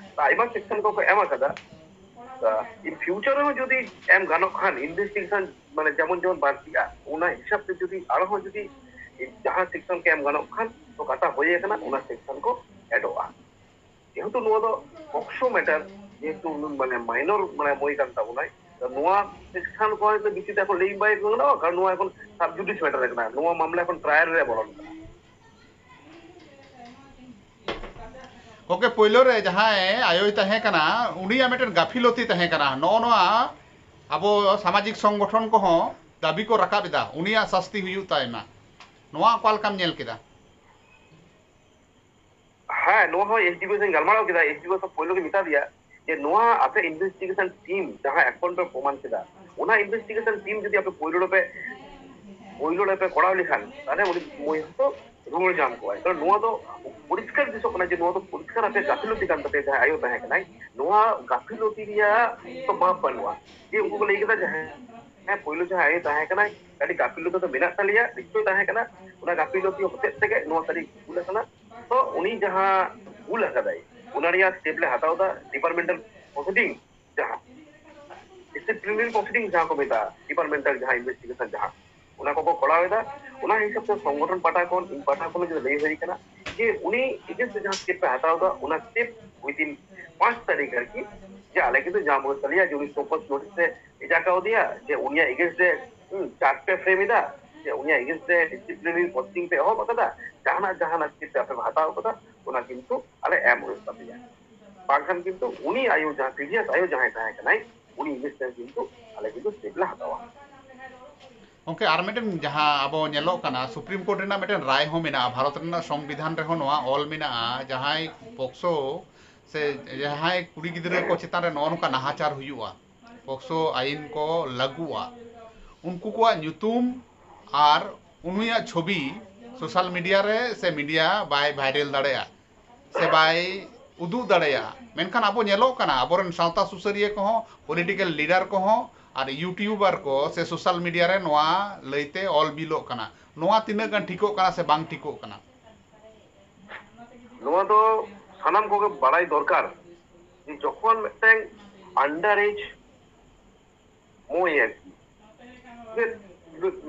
ᱟᱭᱢᱟ ᱥᱮᱠᱥᱚᱱ ᱠᱚᱠᱚ ᱮᱢ ᱟᱠᱟᱫᱟ᱾ ᱤᱱ ᱯᱷᱤᱭᱩᱪᱟᱨ ᱨᱮᱦᱚᱸ ᱡᱩᱫᱤ ᱮᱢ ᱜᱟᱱᱚᱜ ᱠᱷᱟᱱ, ᱤᱱᱵᱷᱮᱥᱴᱤᱜᱮᱥᱚᱱ ᱢᱟᱱᱮ ᱡᱮᱢᱚᱱ ᱡᱮᱢᱚᱱ ᱵᱟᱹᱲᱛᱤᱜᱼᱟ, ᱚᱱᱟ ᱦᱤᱥᱟᱹᱵ ᱛᱮ ᱡᱩᱫᱤ ᱟᱨᱦᱚᱸ ᱡᱩᱫᱤ ᱡᱟᱦᱟᱸ ᱥᱮᱠᱥᱚᱱ ᱠᱚ ᱮᱢ ᱜᱟᱱᱚᱜ ᱠᱷᱟᱱ, ᱛᱚ ᱠᱟᱛᱷᱟ ᱦᱩᱭ ᱟᱠᱟᱱᱟ, ᱚᱱᱟ ᱥᱮᱠᱥᱚᱱ ᱠᱚ ᱮᱰᱚᱜᱼᱟ᱾ ᱡᱮᱦᱮᱛᱩ ᱱᱚᱣᱟ ᱫᱚ ᱯᱚᱠᱥᱚ ᱢᱮᱴᱟᱨ, ᱡᱮᱦᱮᱛᱩ ᱢᱟᱱᱮ ᱢᱟᱭᱱᱚᱨ ᱢᱟᱱᱮ ᱢᱟᱹᱭ ᱠᱟᱱ ᱛᱟᱵᱚᱱᱟᱭ, ᱛᱚ ᱱᱚᱣᱟ ᱥᱮᱠᱥᱚᱱ ᱠᱚ ᱦᱚᱭᱛᱳ ᱵᱮᱥᱤ ᱛᱮ ᱮᱠᱷᱚᱱ ᱞᱟᱹᱭ ᱵᱟᱭ ᱜᱟᱱᱚᱜᱼᱟ, ᱠᱟᱨᱚᱱ ᱱᱚᱣᱟ ᱮᱠᱷᱚᱱ ᱥᱟᱵ ᱡᱩᱰᱤᱥ ᱢᱮᱴᱟᱨ ᱠᱟᱱᱟ, ᱱᱚᱣᱟ ᱢᱟᱢᱞᱟ ᱮᱠᱷᱚᱱ ᱴᱨᱟᱭᱟᱞ ᱨᱮ ᱵᱚᱞᱚᱱ ᱠᱟᱱᱟ᱾ ᱜᱚᱢᱠᱮ, ᱯᱳᱭᱞᱳ ᱨᱮ ᱡᱟᱦᱟᱸᱭ ᱟᱭᱳᱭ ᱛᱟᱦᱮᱸ ᱠᱟᱱᱟ, ᱩᱱᱤᱭᱟᱜ ᱢᱤᱫᱴᱮᱱ ᱜᱟᱹᱯᱷᱤᱞᱚᱛᱤ ᱛᱟᱦᱮᱸ ᱠᱟᱱᱟ᱾ ᱱᱚᱜᱼᱚ ᱱᱚᱣᱟ ᱟᱵᱚ ᱥᱟᱢᱟᱡᱤᱠ ᱥᱚᱝᱜᱚᱴᱷᱚᱱ ᱠᱚᱦᱚᱸ ᱫᱟᱹᱵᱤ ᱠᱚ ᱨᱟᱠᱟᱵ ᱮᱫᱟ, ᱩᱱᱤᱭᱟᱜ ᱥᱟᱥᱛᱤ ᱦᱩᱭᱩᱜ ᱛᱟᱭ ᱢᱟ᱾ ᱱᱚᱣᱟ ᱚᱠᱟ ᱞᱮᱠᱟᱢ ᱧᱮᱞ ᱠᱮᱫᱟ? ᱦᱮᱸ, ᱱᱚᱣᱟ ᱦᱚᱸ ᱮᱥ ᱰᱤ ᱯᱤ ᱥᱟᱶ ᱤᱧ ᱜᱟᱞᱢᱟᱨᱟᱣ ᱠᱮᱫᱟ᱾ ᱮᱥ ᱰᱤ ᱯᱤ ᱥᱟᱶ ᱯᱳᱭᱞᱳ ᱜᱮ ᱢᱮᱛᱟ ᱫᱮᱭᱟ, ᱡᱮ ᱱᱚᱣᱟ ᱟᱯᱮ ᱤᱱᱵᱷᱮᱥᱴᱤᱜᱮᱥᱚᱱ ᱴᱤᱢ ᱡᱟᱦᱟᱸ ᱮᱠᱷᱚᱱ ᱯᱮ ᱯᱨᱚᱢᱟᱱ ᱠᱮᱫᱟ, ᱚᱱᱟ ᱤᱱᱵᱷᱮᱥᱴᱤᱜᱮᱥᱚᱱ ᱴᱤᱢ ᱡᱩᱫᱤ ᱟᱯᱮ ᱯᱳᱭᱞᱳ ᱨᱮᱯᱮ ᱯᱳᱭᱞᱳ ᱨᱮᱯᱮ ᱠᱚᱨᱟᱣ ᱞᱮᱠᱷᱟᱱ, ᱛᱟᱦᱞᱮ ᱩᱱᱤ ᱢᱟᱹᱭ ᱦᱚᱸᱛᱚ ᱨᱩᱣᱟᱹᱲ ᱧᱟᱢ ᱠᱚᱣᱟᱭ᱾ ᱠᱟᱨᱚᱱ ᱱᱚᱣᱟ ᱫᱚ ᱯᱚᱨᱤᱥᱠᱟᱨ ᱫᱤᱥᱚᱜ ᱠᱟᱱᱟ ᱡᱮ ᱱᱚᱣᱟ ᱫᱚ ᱯᱚᱨᱤᱥᱠᱟᱨ ᱟᱯᱮ ᱜᱟᱹᱯᱷᱤᱞᱚᱛᱤ ᱠᱟᱱ ᱛᱟᱯᱮᱭᱟ᱾ ᱡᱟᱦᱟᱸᱭ ᱟᱭᱳ ᱛᱟᱦᱮᱸ ᱠᱟᱱᱟᱭ, ᱱᱚᱣᱟ ᱜᱟᱹᱯᱷᱤᱞᱚᱛᱤ ᱨᱮᱭᱟᱜ ᱛᱚ ᱢᱟᱯ ᱵᱟᱹᱱᱩᱜᱼᱟ᱾ ᱡᱮ ᱩᱱᱠᱩ ᱠᱚ ᱞᱟᱹᱭ ᱠᱮᱫᱟ ᱡᱟᱦᱟᱸᱭ, ᱦᱮᱸ, ᱯᱳᱭᱞᱳ ᱡᱟᱦᱟᱸᱭ ᱟᱭᱳ ᱛᱟᱦᱮᱸ ᱠᱟᱱᱟᱭ, ᱟᱹᱰᱤ ᱜᱟᱹᱯᱷᱤᱞᱚᱛᱤ ᱫᱚ ᱢᱮᱱᱟᱜ ᱛᱟᱞᱮᱭᱟ, ᱱᱤᱥᱪᱚᱭ ᱛᱟᱦᱮᱸ ᱠᱟᱱᱟ, ᱚᱱᱟ ᱜᱟᱹᱯᱷᱤᱞᱚᱛᱤ ᱦᱚᱛᱮᱡ ᱛᱮᱜᱮ ᱱᱚᱣᱟ ᱠᱟᱹᱴᱤᱡ ᱵᱷᱩᱞ ᱟᱠᱟᱱᱟ᱾ ᱛᱚ ᱩᱱᱤ ᱡᱟᱦᱟᱸ ᱵᱷᱩᱞ ᱟᱠᱟᱫᱟᱭ, ᱚᱱᱟ ᱨᱮᱭᱟᱜ ᱥᱴᱮᱯ ᱞᱮ ᱦᱟᱛᱟᱣ ᱮᱫᱟ ᱰᱤᱯᱟᱨᱴᱢᱮᱱᱴᱟᱞ ᱯᱨᱚᱥᱤᱰᱤᱝ, ᱡᱟᱦᱟᱸ ᱰᱤᱥᱤᱯᱞᱤᱱᱟᱨᱤ ᱯᱨᱚᱥᱤᱰᱤᱝ ᱡᱟᱦᱟᱸ ᱠᱚ ᱢᱮᱛᱟᱜᱼᱟ, ᱰᱤᱯᱟᱨᱴᱢᱮᱱᱴᱟᱞ ᱡᱟᱦᱟᱸ ᱤᱱᱵᱷᱮᱥᱴᱤᱜᱮᱥᱚᱱ ᱡᱟᱦᱟᱸ, ᱚᱱᱟ ᱠᱚᱠᱚ ᱠᱚᱨᱟᱣ ᱮᱫᱟ᱾ ᱚᱱᱟ ᱦᱤᱥᱟᱹᱵ ᱛᱮ ᱥᱚᱝᱜᱚᱴᱷᱚᱱ ᱯᱟᱦᱴᱟ ᱠᱷᱚᱱ, ᱤᱧ ᱯᱟᱦᱴᱟ ᱠᱷᱚᱱ ᱡᱩᱫᱤ ᱞᱟᱹᱭ ᱦᱩᱭ ᱠᱟᱱᱟ ᱡᱮ ᱩᱱᱤ ᱮᱜᱮᱱᱥᱴ ᱨᱮ ᱡᱟᱦᱟᱸ ᱥᱴᱮᱯ ᱯᱮ ᱦᱟᱛᱟᱣ ᱮᱫᱟ, ᱚᱱᱟ ᱥᱴᱮᱯ ᱩᱭᱤᱫᱤᱱ ᱯᱟᱸᱪ ᱛᱟᱹᱨᱤᱠᱷ ᱟᱨᱠᱤ, ᱡᱮ ᱟᱞᱮ ᱠᱤᱱᱛᱩ ᱡᱟᱦᱟᱸ ᱵᱚᱱ ᱛᱟᱞᱮᱭᱟ ᱡᱮ ᱩᱱᱤ ᱥᱳ ᱠᱚᱡᱽ ᱱᱳᱴᱤᱥ ᱮ ᱵᱷᱮᱡᱟ ᱠᱟᱣᱫᱮᱭᱟ, ᱡᱮ ᱩᱱᱤᱭᱟᱜ ᱮᱜᱮᱱᱥᱴ ᱨᱮ, ᱦᱩᱸ, ᱪᱟᱨᱡᱽ ᱯᱮ ᱯᱷᱨᱮᱢ ᱮᱫᱟ, ᱡᱮ ᱩᱱᱤᱭᱟᱜ ᱮᱜᱮᱱᱥᱴ ᱨᱮ ᱰᱤᱥᱤᱯᱞᱤᱱᱟᱨᱤ ᱯᱨᱚᱥᱤᱰᱤᱝ ᱯᱮ ᱮᱦᱚᱵ ᱟᱠᱟᱫᱟ, ᱡᱟᱦᱟᱱᱟᱜ ᱡᱟᱦᱟᱱᱟᱜ ᱥᱴᱮᱯ ᱯᱮ ᱟᱯᱮ ᱯᱮ ᱦᱟᱛᱟᱣ ᱟᱠᱟᱫᱟ, ᱚᱱᱟ ᱠᱤᱱᱛᱩ ᱟᱞᱮ ᱮᱢ ᱦᱩᱭᱩᱜ ᱛᱟᱯᱮᱭᱟ᱾ ᱵᱟᱝᱠᱷᱟᱱ ᱠᱤᱱᱛᱩ ᱩᱱᱤ ᱟᱭᱳ, ᱡᱟᱦᱟᱸ ᱯᱨᱤᱵᱷᱤᱭᱟᱥ ᱟᱭᱳ ᱡᱟᱦᱟᱸᱭ ᱛᱟᱦᱮᱸ ᱠᱟᱱᱟᱭ, ᱩᱱᱤ ᱮᱜᱮᱱᱥᱴ ᱨᱮ ᱠᱤᱱᱛᱩ ᱟᱞᱮ ᱠᱤᱱᱛᱩ ᱥᱴᱮᱯ ᱞᱮ ᱦᱟᱛᱟᱣᱟ᱾ ᱜᱚᱢᱠᱮ, ᱟᱨ ᱢᱤᱫᱴᱮᱱ ᱡᱟᱦᱟᱸ ᱟᱵᱚ ᱧᱮᱞᱚᱜ ᱠᱟᱱᱟ, ᱥᱩᱯᱨᱤᱢ ᱠᱳᱨᱴ ᱨᱮᱱᱟᱜ ᱢᱤᱫᱴᱮᱱ ᱨᱟᱭ ᱦᱚᱸ ᱢᱮᱱᱟᱜᱼᱟ, ᱵᱷᱟᱨᱚᱛ ᱨᱮᱱᱟᱜ ᱥᱚᱝᱵᱤᱫᱷᱟᱱ ᱨᱮᱦᱚᱸ ᱱᱚᱣᱟ ᱚᱞ ᱢᱮᱱᱟᱜᱼᱟ, ᱡᱟᱦᱟᱸᱭ ᱯᱚᱠᱥᱳ ᱥᱮ ᱡᱟᱦᱟᱸᱭ ᱠᱩᱲᱤ ᱜᱤᱫᱽᱨᱟᱹ ᱠᱚ ᱪᱮᱛᱟᱱ ᱨᱮ ᱱᱚᱜᱼᱚ ᱱᱚᱝᱠᱟ ᱱᱟᱦᱟᱪᱟᱨ ᱦᱩᱭᱩᱜᱼᱟ, ᱯᱚᱠᱥᱳ ᱟᱭᱤᱱ ᱠᱚ ᱞᱟᱹᱜᱩᱜᱼᱟ, ᱩᱱᱠᱩ ᱠᱚᱣᱟᱜ ᱧᱩᱛᱩᱢ ᱟᱨ ᱩᱱᱤᱭᱟᱜ ᱪᱷᱚᱵᱤ ᱥᱳᱥᱟᱞ ᱢᱤᱰᱤᱭᱟ ᱨᱮ ᱥᱮ ᱢᱤᱰᱤᱭᱟ ᱵᱟᱭ ᱵᱷᱟᱭᱨᱟᱞ ᱫᱟᱲᱮᱭᱟᱜᱼᱟ ᱥᱮ ᱵᱟᱭ ᱩᱫᱩᱜ ᱫᱟᱲᱮᱭᱟᱜᱼᱟ᱾ ᱢᱮᱱᱠᱷᱟᱱ ᱟᱵᱚ ᱧᱮᱞᱚᱜ ᱠᱟᱱᱟ, ᱟᱵᱚᱨᱮᱱ ᱥᱟᱶᱛᱟ ᱥᱩᱥᱟᱹᱨᱤᱭᱟᱹ ᱠᱚᱦᱚᱸ, ᱯᱚᱞᱤᱴᱤᱠᱮᱞ ᱞᱤᱰᱟᱨ ᱠᱚᱦᱚᱸ ᱟᱨ ᱤᱭᱩᱴᱤᱭᱩᱵᱟᱨ ᱠᱚ ᱥᱮ ᱥᱳᱥᱟᱞ ᱢᱤᱰᱤᱭᱟ ᱨᱮ ᱱᱚᱣᱟ ᱞᱟᱹᱭᱛᱮ ᱚᱞ ᱵᱤᱞᱚᱜ ᱠᱟᱱᱟ᱾ ᱱᱚᱣᱟ ᱛᱤᱱᱟᱹᱜ ᱜᱟᱱ ᱴᱷᱤᱠᱚᱜ ᱠᱟᱱᱟ ᱥᱮ ᱵᱟᱝ ᱴᱷᱤᱠᱚᱜ ᱠᱟᱱᱟ? ᱱᱚᱣᱟ ᱫᱚ ᱥᱟᱱᱟᱢ ᱠᱚᱜᱮ ᱵᱟᱲᱟᱭ ᱫᱚᱨᱠᱟᱨ ᱡᱮ ᱡᱚᱠᱷᱚᱱ ᱢᱤᱫᱴᱟᱝ ᱟᱱᱰᱟᱨ ᱮᱡᱽ ᱢᱚᱭ ᱟᱨᱠᱤ, ᱡᱮ,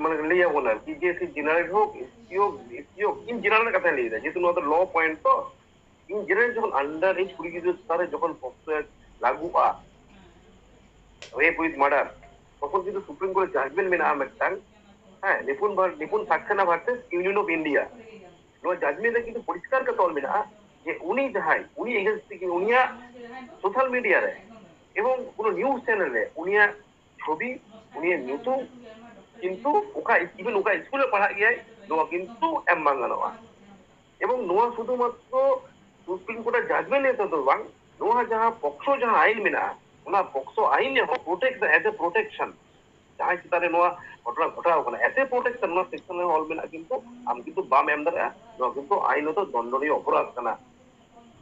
ᱢᱟᱱᱮ ᱞᱟᱹᱭ ᱟᱵᱚᱱ ᱟᱨᱠᱤ, ᱡᱮ ᱥᱮ ᱡᱮᱱᱟᱨᱮᱞ ᱦᱳᱠ, ᱮᱥ ᱴᱤ ᱦᱳᱠ, ᱮᱥ ᱴᱤ ᱦᱳᱠ, ᱤᱧ ᱡᱮᱱᱟᱨᱮᱞ ᱠᱟᱛᱷᱟᱧ ᱞᱟᱹᱭ ᱮᱫᱟ, ᱡᱮᱦᱮᱛᱩ ᱱᱚᱣᱟ ᱫᱚ ᱞᱚ ᱯᱚᱭᱮᱱᱴ ᱛᱚ, ᱤᱧ ᱡᱮᱱᱟᱨᱮᱞ ᱡᱚᱠᱷᱚᱱ ᱟᱱᱰᱟᱨ ᱮᱡᱽ ᱠᱩᱲᱤ ᱜᱤᱫᱽᱨᱟᱹ ᱪᱮᱛᱟᱱ ᱨᱮ ᱡᱚᱠᱷᱚᱱ ᱯᱚᱠᱥᱚ ᱞᱟᱹᱜᱩᱜᱼᱟ, ᱨᱮᱯ ᱩᱭᱤᱛᱷ ᱢᱟᱨᱰᱟᱨ, ᱛᱚᱠᱷᱚᱱ ᱠᱤᱱᱛᱩ ᱥᱩᱯᱨᱤᱢ ᱠᱳᱨᱴ ᱡᱟᱡᱢᱮᱱᱴ ᱢᱮᱱᱟᱜᱼᱟ ᱢᱤᱫᱴᱟᱝ, ᱦᱮᱸ, ᱱᱤᱯᱩᱱ ᱵᱷᱟᱨ-, ᱱᱤᱯᱩᱱ ᱥᱟᱠᱥᱮᱱᱟ ᱵᱷᱟᱨᱥᱮᱥ ᱤᱭᱩᱱᱤᱭᱚᱱ ᱚᱯᱷ ᱤᱱᱰᱤᱭᱟ᱾ ᱱᱚᱣᱟ ᱡᱟᱡᱢᱮᱱᱴ ᱨᱮ ᱠᱤᱱᱛᱩ ᱯᱚᱨᱤᱥᱠᱟᱨ ᱠᱟᱛᱮ ᱚᱞ ᱢᱮᱱᱟᱜᱼᱟ ᱡᱮ ᱩᱱᱤ ᱡᱟᱦᱟᱸᱭ, ᱩᱱᱤ ᱮᱜᱮᱱᱥᱴ ᱛᱮᱜᱮ ᱩᱱᱤᱭᱟᱜ ᱥᱳᱥᱟᱞ ᱢᱤᱰᱤᱭᱟ ᱨᱮ ᱮᱵᱚᱝ ᱠᱳᱱᱳ ᱱᱤᱭᱩᱡ ᱪᱮᱱᱮᱞ ᱨᱮ ᱩᱱᱤᱭᱟᱜ ᱪᱷᱚᱵᱤ, ᱩᱱᱤᱭᱟᱜ ᱧᱩᱛᱩᱢ ᱠᱤᱱᱛᱩ ᱚᱠᱟ, ᱤᱵᱷᱮᱱ ᱚᱠᱟ ᱥᱠᱩᱞ ᱨᱮ ᱯᱟᱲᱦᱟᱜ ᱜᱮᱭᱟᱭ, ᱱᱚᱣᱟ ᱠᱤᱱᱛᱩ ᱮᱢ ᱵᱟᱝ ᱜᱟᱱᱚᱜᱼᱟ᱾ ᱮᱵᱚᱝ ᱱᱚᱣᱟ ᱥᱩᱫᱷᱩ ᱢᱟᱛᱨᱚ ᱥᱩᱯᱨᱤᱢ ᱠᱳᱨᱴ ᱟᱜ ᱡᱟᱡᱢᱮᱱᱴ ᱱᱤᱭᱮ ᱫᱚ ᱵᱟᱝ, ᱱᱚᱣᱟ ᱡᱟᱦᱟᱸ ᱯᱚᱠᱥᱚ ᱡᱟᱦᱟᱸ ᱟᱭᱤᱱ ᱢᱮᱱᱟᱜᱼᱟ, ᱚᱱᱟ ᱯᱚᱠᱥᱚ ᱟᱭᱤᱱ ᱨᱮᱦᱚᱸ ᱯᱨᱚᱴᱮᱠᱴ, ᱮᱡ ᱮ ᱯᱨᱚᱴᱮᱠᱥᱚᱱ, ᱡᱟᱦᱟᱸᱭ ᱪᱮᱛᱟᱱ ᱨᱮ ᱱᱚᱣᱟ ᱜᱷᱚᱴᱚᱱᱟ ᱜᱷᱚᱴᱟᱣ ᱠᱟᱱᱟ, ᱮᱡ ᱮ ᱯᱨᱚᱴᱮᱠᱴ ᱱᱚᱣᱟ ᱥᱮᱠᱥᱚᱱ ᱨᱮ ᱚᱞ ᱢᱮᱱᱟᱜᱼᱟ, ᱠᱤᱱᱛᱩ ᱟᱢ ᱠᱤᱱᱛᱩ ᱵᱟᱢ ᱮᱢ ᱫᱟᱲᱮᱭᱟᱜᱼᱟ᱾ ᱱᱚᱣᱟ ᱠᱤᱱᱛᱩ ᱟᱭᱤᱱᱚᱛᱚ ᱫᱚᱱᱰᱚᱱᱤᱭᱚ ᱚᱯᱚᱨᱟᱫᱷ ᱠᱟᱱᱟ᱾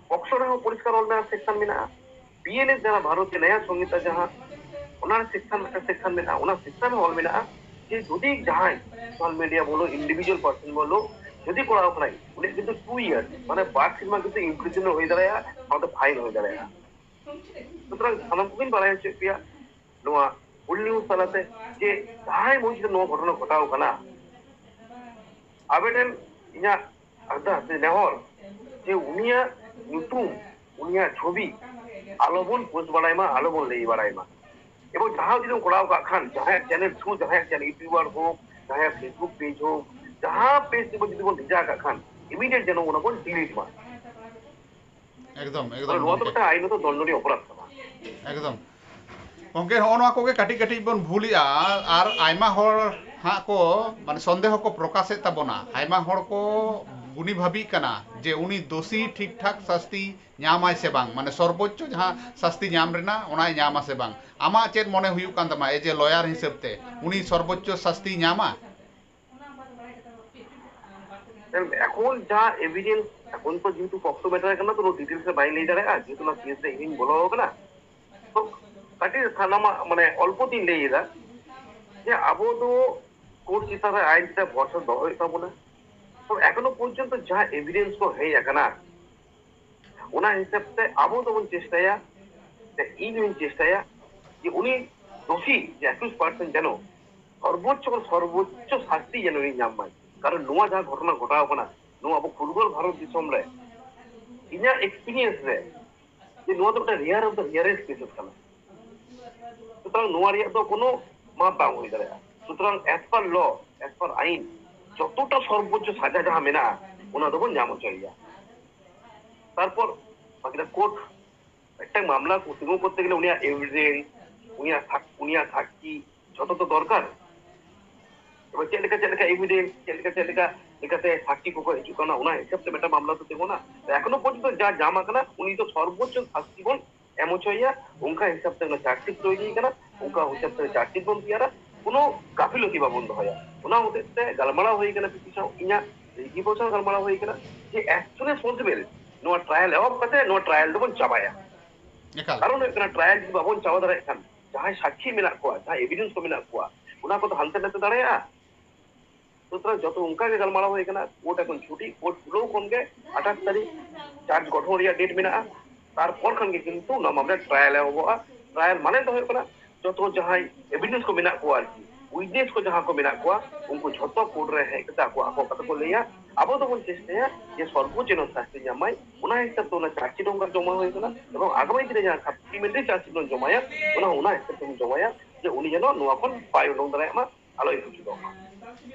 ᱯᱚᱠᱥᱚ ᱨᱮᱦᱚᱸ ᱯᱚᱨᱤᱥᱠᱟᱨ ᱚᱞ ᱢᱮᱱᱟᱜᱼᱟ, ᱥᱮᱠᱥᱚᱱ ᱢᱮᱱᱟᱜᱼᱟ᱾ ᱵᱤ ᱮᱱ ᱮᱥ ᱡᱟᱦᱟᱸ ᱵᱷᱟᱨᱚᱛᱤᱭᱚ ᱱᱟᱭᱟ ᱥᱚᱝᱦᱤᱛᱟ ᱡᱟᱦᱟᱸ, ᱚᱱᱟ ᱥᱮᱠᱥᱚᱱ ᱢᱤᱫᱴᱟᱝ ᱥᱮᱠᱥᱚᱱ ᱢᱮᱱᱟᱜᱼᱟ, ᱚᱱᱟ ᱥᱮᱠᱥᱚᱱ ᱨᱮ ᱚᱞ ᱢᱮᱱᱟᱜᱼᱟ ᱡᱮ ᱡᱩᱫᱤ ᱡᱟᱦᱟᱸᱭ ᱥᱳᱥᱟᱞ ᱢᱤᱰᱤᱭᱟ ᱵᱚᱞᱚ, ᱤᱱᱰᱤᱵᱷᱤᱡᱩᱣᱟᱞ ᱯᱟᱨᱥᱚᱱ ᱵᱚᱞᱚ, ᱡᱩᱫᱤ ᱠᱚᱨᱟᱣ ᱠᱟᱱᱟᱭ, ᱩᱱᱤᱭᱟᱜ ᱠᱤᱱᱛᱩ ᱴᱩ ᱤᱭᱟᱨ, ᱢᱟᱱᱮ ᱵᱟᱨ ᱥᱮᱨᱢᱟ ᱠᱤᱱᱛᱩ ᱤᱢᱯᱨᱤᱡᱚᱱ ᱦᱩᱭ ᱫᱟᱲᱮᱭᱟᱜᱼᱟ, ᱥᱟᱶᱛᱮ ᱯᱷᱟᱭᱤᱱ ᱦᱩᱭ ᱫᱟᱲᱮᱭᱟᱜᱼᱟ᱾ ᱥᱩᱛᱚᱨᱟᱝ ᱥᱟᱱᱟᱢ ᱠᱚᱜᱮᱧ ᱵᱟᱲᱟᱭ ᱦᱚᱪᱚᱭᱮᱫ ᱯᱮᱭᱟ ᱱᱚᱣᱟ ᱦᱩᱞ ᱱᱤᱭᱩᱡᱽ ᱛᱟᱞᱟᱛᱮ ᱡᱮ ᱡᱟᱦᱟᱸᱭ ᱢᱚᱱᱛᱨᱤ ᱱᱚᱣᱟ ᱜᱷᱚᱴᱚᱱᱟ ᱜᱷᱚᱴᱟᱣ ᱠᱟᱱᱟ, ᱟᱵᱮᱱ ᱴᱷᱮᱱ ᱤᱧᱟᱹᱜ ᱟᱨᱫᱟᱥ ᱥᱮ ᱱᱮᱦᱚᱨ ᱡᱮ ᱩᱱᱤᱭᱟᱜ ᱧᱩᱛᱩᱢ, ᱩᱱᱤᱭᱟᱜ ᱪᱷᱚᱵᱤ ᱟᱞᱚᱵᱚᱱ ᱯᱳᱥᱴ ᱵᱟᱲᱟᱭ ᱢᱟ, ᱟᱞᱚᱵᱚᱱ ᱞᱟᱹᱭ ᱵᱟᱲᱟᱭ ᱢᱟ᱾ ᱮᱵᱚᱝ ᱡᱟᱦᱟᱸ ᱡᱩᱫᱤᱢ ᱠᱚᱨᱟᱣ ᱠᱟᱜ ᱠᱷᱟᱱ, ᱡᱟᱦᱟᱸᱭᱟᱜ ᱪᱮᱱᱮᱞ ᱛᱷᱨᱩ, ᱡᱟᱦᱟᱸᱭᱟᱜ ᱪᱮᱱᱮᱞ, ᱤᱭᱩᱴᱩᱵᱟᱨ ᱦᱳᱠ, ᱡᱟᱦᱟᱸᱭᱟᱜ ᱯᱷᱮᱥᱵᱩᱠ ᱯᱮᱡᱽ ᱦᱳᱠ, ᱡᱟᱦᱟᱸ ᱯᱮᱡᱽ ᱛᱮᱵᱚᱱ ᱡᱩᱫᱤ ᱵᱚᱱ ᱵᱷᱮᱡᱟ ᱠᱟᱜ ᱠᱷᱟᱱ, ᱤᱢᱤᱰᱤᱭᱮᱴ ᱡᱮᱱᱚ ᱚᱱᱟ ᱵᱚᱱ ᱰᱤᱞᱤᱴ ᱢᱟ᱾ ᱮᱠᱫᱚᱢ ᱢᱟᱱᱮ ᱮᱠᱫᱚᱢ ᱱᱚᱣᱟ ᱫᱚ ᱜᱚᱢᱠᱮ᱾ ᱢᱤᱫᱴᱟᱝ ᱟᱭᱤᱱ ᱫᱚ ᱫᱚᱱᱰᱚᱱᱤᱭᱚ ᱚᱯᱚᱨᱟᱫᱷ ᱠᱟᱱᱟ᱾ ᱮᱠᱫᱚᱢ ᱜᱚᱢᱠᱮ, ᱦᱚᱸᱜᱼᱚ ᱱᱚᱣᱟ ᱠᱚᱜᱮ ᱠᱟᱹᱴᱤᱡ ᱠᱟᱹᱴᱤᱡ ᱵᱚᱱ ᱵᱷᱩᱞᱮᱜᱼᱟ᱾ ᱟᱨ ᱟᱭᱢᱟ ᱦᱚᱲ ᱦᱟᱸᱜ ᱠᱚ ᱢᱟᱱᱮ ᱥᱚᱱᱫᱮᱦᱚ ᱠᱚ ᱯᱨᱚᱠᱟᱥᱮᱫ ᱛᱟᱵᱚᱱᱟ, ᱟᱭᱢᱟ ᱦᱚᱲ ᱠᱚ ᱜᱩᱱᱤ ᱵᱷᱟᱹᱵᱤᱜ ᱠᱟᱱᱟ ᱡᱮ ᱩᱱᱤ ᱫᱳᱥᱤ ᱴᱷᱤᱠ ᱴᱷᱟᱠ ᱥᱟᱥᱛᱤ ᱧᱟᱢᱟᱭ ᱥᱮ ᱵᱟᱝ, ᱢᱟᱱᱮ ᱥᱚᱨᱵᱳᱪᱪᱚ ᱡᱟᱦᱟᱸ ᱥᱟᱥᱛᱤ ᱧᱟᱢ ᱨᱮᱱᱟᱜ ᱚᱱᱟᱭ ᱧᱟᱢᱟ ᱥᱮ ᱵᱟᱝ᱾ ᱟᱢᱟᱜ ᱪᱮᱫ ᱢᱚᱱᱮ ᱦᱩᱭᱩᱜ ᱠᱟᱱ ᱛᱟᱢᱟ ᱮᱡᱮ ᱞᱚᱭᱟᱨ ᱦᱤᱥᱟᱹᱵ ᱛᱮ ᱩᱱᱤ ᱥᱚᱨᱵᱳᱪᱪᱚ ᱥᱟᱥᱛᱤ ᱧᱟᱢᱟ? ᱮᱠᱷᱚᱱ ᱡᱟ ᱮᱵᱷᱤᱰᱮᱱᱥ, ᱮᱠᱷᱚᱱ ᱛᱚ ᱡᱮᱦᱮᱛᱩ ᱯᱚᱠᱥᱚ ᱢᱮᱴᱟᱨ ᱠᱟᱱᱟ, ᱛᱚ ᱰᱤᱴᱮᱞᱥ ᱨᱮ ᱵᱟᱹᱧ ᱞᱟᱹᱭ ᱫᱟᱲᱮᱭᱟᱜᱼᱟ, ᱡᱮᱦᱮᱛᱩ ᱚᱱᱟ ᱠᱮᱥ ᱨᱮ ᱤᱧ ᱵᱚᱞᱚ ᱟᱠᱟᱱᱟ᱾ ᱛᱚ ᱠᱟᱹᱴᱤᱡ ᱥᱟᱱᱟᱢᱟᱜ ᱢᱟᱱᱮ ᱚᱞᱯᱚ ᱛᱤᱧ ᱞᱟᱹᱭ ᱮᱫᱟ ᱡᱮ ᱟᱵᱚ ᱫᱚ ᱠᱳᱨᱴ ᱪᱮᱛᱟᱱ ᱨᱮ, ᱟᱭᱤᱱ ᱪᱮᱛᱟᱱ ᱵᱷᱚᱨᱥᱟ ᱫᱚᱦᱚ ᱦᱩᱭᱩᱜ ᱛᱟᱵᱚᱱᱟ᱾ ᱛᱚ ᱮᱠᱷᱚᱱᱳ ᱯᱚᱨᱡᱚᱱᱛᱚ ᱡᱟᱦᱟᱸ ᱮᱵᱷᱤᱰᱮᱱᱥ ᱠᱚ ᱦᱮᱡ ᱟᱠᱟᱱᱟ, ᱚᱱᱟ ᱦᱤᱥᱟᱹᱵ ᱛᱮ ᱟᱵᱚ ᱫᱚᱵᱚᱱ ᱪᱮᱥᱴᱟᱭᱟ, ᱥᱮ ᱤᱧ ᱦᱚᱧ ᱪᱮᱥᱴᱟᱭᱟ ᱡᱮ ᱩᱱᱤ ᱫᱳᱥᱤ ᱡᱮ ᱮᱠᱩᱥ ᱯᱟᱨᱥᱮᱱᱴ ᱡᱮᱱᱚ ᱥᱚᱨᱵᱳᱪᱪᱚ ᱠᱷᱚᱱ ᱥᱚᱨᱵᱳᱪᱪᱚ ᱥᱟᱥᱛᱤ ᱡᱮᱱᱚ ᱩᱱᱤ ᱧᱟᱢ ᱢᱟᱭ᱾ ᱠᱟᱨᱚᱱ ᱱᱚᱣᱟ ᱡᱟᱦᱟᱸ ᱜᱷᱚᱴᱚᱱᱟ ᱜᱷᱚᱴᱟᱣ ᱠᱟᱱᱟ, ᱱᱚᱣᱟ ᱟᱵᱚ ᱯᱷᱩᱨᱜᱟᱹᱞ ᱵᱷᱟᱨᱚᱛ ᱫᱤᱥᱚᱢ ᱨᱮ ᱤᱧᱟᱹᱜ ᱮᱠᱥᱯᱤᱨᱤᱭᱮᱱᱥ ᱨᱮ ᱡᱮ ᱱᱚᱣᱟ ᱫᱚ ᱢᱤᱫᱴᱟᱝ ᱨᱮᱭᱟᱨ ᱚᱯᱷ ᱫᱟ ᱨᱮᱭᱟᱨᱮᱥᱴ ᱠᱮᱥᱮᱥ ᱠᱟᱱᱟ᱾ ᱥᱩᱛᱚᱨᱟᱝ ᱱᱚᱣᱟ ᱨᱮᱭᱟᱜ ᱫᱚ ᱠᱳᱱᱳ ᱢᱟᱯ ᱵᱟᱝ ᱦᱩᱭ ᱫᱟᱲᱮᱭᱟᱜᱼᱟ᱾ ᱥᱩᱛᱚᱨᱟᱝ as per law, as per ᱟᱭᱤᱱ, ᱡᱚᱛᱚᱴᱟ ᱥᱚᱨᱵᱳᱪᱪᱚ ᱥᱟᱡᱟ ᱡᱟᱦᱟᱸ ᱢᱮᱱᱟᱜᱼᱟ, ᱚᱱᱟ ᱫᱚᱵᱚᱱ ᱧᱟᱢ ᱦᱚᱪᱚᱭᱮᱭᱟ᱾ ᱛᱟᱨᱯᱚᱨ ᱵᱟᱠᱤ ᱫᱚ ᱠᱳᱨᱴ ᱢᱤᱫᱴᱟᱝ ᱢᱟᱢᱞᱟ ᱠᱚ ᱛᱤᱸᱜᱩ ᱠᱚᱨᱛᱮ ᱜᱮᱞᱮ ᱩᱱᱤᱭᱟᱜ ᱮᱵᱷᱤᱰᱮᱱᱥ, ᱩᱱᱤᱭᱟᱜ ᱥᱟᱠ-, ᱩᱱᱤᱭᱟᱜ ᱥᱟᱠᱠᱷᱤ ᱡᱷᱚᱛᱚ ᱛᱚ ᱫᱚᱨᱠᱟᱨ᱾ ᱮᱵᱟᱨ ᱪᱮᱫ ᱞᱮᱠᱟ, ᱪᱮᱫ ᱞᱮᱠᱟ ᱮᱵᱷᱤᱰᱮᱱᱥ, ᱪᱮᱫ ᱞᱮᱠᱟ, ᱪᱮᱫ ᱞᱮᱠᱟ ᱪᱤᱠᱟᱹᱛᱮ ᱥᱟᱹᱠᱷᱤ ᱠᱚᱠᱚ ᱦᱤᱡᱩᱜ ᱠᱟᱱᱟ, ᱚᱱᱟ ᱦᱤᱥᱟᱹᱵ ᱛᱮ ᱢᱤᱫᱴᱟᱝ ᱢᱟᱢᱞᱟ ᱫᱚ ᱛᱤᱸᱜᱩᱱᱟ᱾ ᱮᱠᱷᱚᱱᱳ ᱯᱚᱨᱡᱚᱱᱛᱚ ᱡᱟ ᱧᱟᱢ ᱟᱠᱟᱱᱟ, ᱩᱱᱤ ᱫᱚ ᱥᱚᱨᱵᱚᱪᱪᱚ ᱥᱟᱥᱛᱤ ᱵᱚᱱ ᱮᱢ ᱦᱚᱪᱚᱭᱮᱭᱟ, ᱚᱱᱠᱟ ᱦᱤᱥᱟᱹᱵ ᱛᱮ ᱚᱱᱟ ᱪᱟᱨᱡᱽᱥᱤᱴ ᱛᱚᱭᱨᱤ ᱠᱟᱱᱟ, ᱚᱱᱠᱟ ᱦᱤᱥᱟᱹᱵ ᱛᱮ ᱪᱟᱨᱡᱽᱥᱤᱴ ᱵᱚᱱ ᱛᱮᱭᱟᱨᱟ, ᱠᱳᱱᱳ ᱜᱟᱹᱯᱷᱤᱞᱚᱛᱤ ᱵᱟᱵᱚᱱ ᱫᱚᱦᱚᱭᱟ᱾ ᱚᱱᱟ ᱦᱚᱛᱮᱡ ᱛᱮ ᱜᱟᱞᱢᱟᱨᱟᱣ ᱦᱩᱭ ᱠᱟᱱᱟ ᱯᱤᱯᱤ ᱥᱟᱶ, ᱤᱧᱟᱹᱜ ᱨᱤᱡᱤ ᱥᱟᱶ ᱜᱟᱞᱢᱟᱨᱟᱣ ᱦᱩᱭ ᱠᱟᱱᱟ ᱡᱮ as soon as possible ᱱᱚᱣᱟ ᱴᱨᱟᱭᱟᱞ ᱮᱦᱚᱵ ᱠᱟᱛᱮ ᱱᱚᱣᱟ ᱴᱨᱟᱭᱟᱞ ᱫᱚᱵᱚᱱ ᱪᱟᱵᱟᱭᱟ᱾ ᱮᱠᱟᱞ᱾ ᱠᱟᱨᱚᱱ ᱦᱩᱭᱩᱜ ᱠᱟᱱᱟ, ᱴᱨᱟᱭᱟᱞ ᱡᱩᱫᱤ ᱵᱟᱵᱚᱱ ᱪᱟᱵᱟ ᱫᱟᱲᱮᱭᱟᱜ ᱠᱷᱟᱱ, ᱡᱟᱦᱟᱸᱭ ᱥᱟᱹᱠᱷᱤ ᱢᱮᱱᱟᱜ ᱠᱚᱣᱟ, ᱡᱟᱦᱟᱸᱭ ᱮᱵᱷᱤᱰᱮᱱᱥ ᱠᱚ ᱢᱮᱱᱟᱜ ᱠᱚᱣᱟ, ᱚᱱᱟ ᱠᱚᱫᱚ ᱦᱟᱱᱛᱮ ᱱᱟᱛᱮ ᱫᱟᱲᱮᱭᱟᱜᱼᱟ᱾ ᱥᱩᱛᱚᱨᱟᱝ ᱡᱚᱛᱚ ᱚᱱᱠᱟ ᱜᱮ ᱜᱟᱞᱢᱟᱨᱟᱣ ᱦᱩᱭ ᱠᱟᱱᱟ, ᱠᱳᱨᱴ ᱮᱠᱷᱚᱱ ᱪᱷᱩᱴᱤ, ᱠᱳᱨᱴ ᱠᱷᱩᱞᱟᱹᱣ ᱠᱷᱚᱱ ᱜᱮ ᱟᱴᱷᱟᱥ ᱛᱟᱹᱨᱤᱠᱷ ᱪᱟᱨᱡᱽ ᱜᱚᱴᱷᱚᱱ ᱨᱮᱭᱟᱜ ᱰᱮᱴ ᱢᱮᱱᱟᱜᱼᱟ᱾ ᱛᱟᱨᱯᱚᱨ ᱠᱷᱚᱱ ᱜᱮ ᱠᱤᱱᱛᱩ ᱱᱚᱣᱟ ᱢᱟᱢᱞᱟ ᱴᱨᱟᱭᱟᱞ ᱮᱦᱚᱵᱚᱜᱼᱟ᱾ ᱴᱨᱟᱭᱟᱞ ᱢᱟᱱᱮ ᱫᱚ ᱦᱩᱭᱩᱜ ᱠᱟᱱᱟ, ᱡᱚᱛᱚ ᱡᱟᱦᱟᱸᱭ ᱮᱵᱷᱤᱰᱮᱱᱥ ᱠᱚ ᱢᱮᱱᱟᱜ ᱠᱚᱣᱟ ᱟᱨᱠᱤ, ᱩᱭᱤᱴᱱᱮᱥ ᱠᱚ ᱡᱟᱦᱟᱸ ᱠᱚ ᱢᱮᱱᱟᱜ ᱠᱚᱣᱟ, ᱩᱱᱠᱩ ᱡᱷᱚᱛᱚ ᱠᱳᱨᱴ ᱨᱮ ᱦᱮᱡ ᱠᱟᱛᱮ ᱟᱠᱚ, ᱟᱠᱚ ᱠᱟᱛᱷᱟ ᱠᱚ ᱞᱟᱹᱭᱟ᱾ ᱟᱵᱚ ᱫᱚᱵᱚᱱ ᱪᱮᱥᱴᱟᱭᱟ ᱡᱮ ᱥᱚᱨᱵᱚ ᱡᱮᱱᱚ ᱥᱟᱥᱛᱤ ᱧᱟᱢᱟᱭ, ᱚᱱᱟ ᱦᱤᱥᱟᱹᱵ ᱛᱮ ᱚᱱᱟ ᱪᱟᱨᱡᱽᱥᱤᱴ ᱚᱱᱠᱟ ᱡᱚᱢᱟ ᱦᱩᱭ ᱠᱟᱱᱟ, ᱮᱵᱚᱝ ᱟᱜᱟᱢᱤ ᱫᱤᱱ ᱨᱮ ᱡᱟᱦᱟᱸ ᱥᱟᱯᱞᱤᱢᱮᱱᱴᱟᱨᱤ ᱪᱟᱨᱡᱽᱥᱤᱴ ᱵᱚᱱ ᱡᱚᱢᱟᱭᱟ, ᱚᱱᱟ, ᱚᱱᱟ ᱦᱤᱥᱟᱹᱵ ᱛᱮᱵᱚᱱ ᱡᱚᱢᱟᱭᱟ ᱡᱮ ᱩᱱᱤ ᱡᱮᱱᱚ ᱱᱚᱣᱟ ᱠᱷᱚᱱ ᱵᱟᱭ ᱩᱰᱩᱝ ᱫᱟᱲᱮᱭᱟᱜ ᱢᱟ, ᱟᱞᱚᱭ ᱥᱩᱪᱤᱛᱚᱜ ᱢᱟ᱾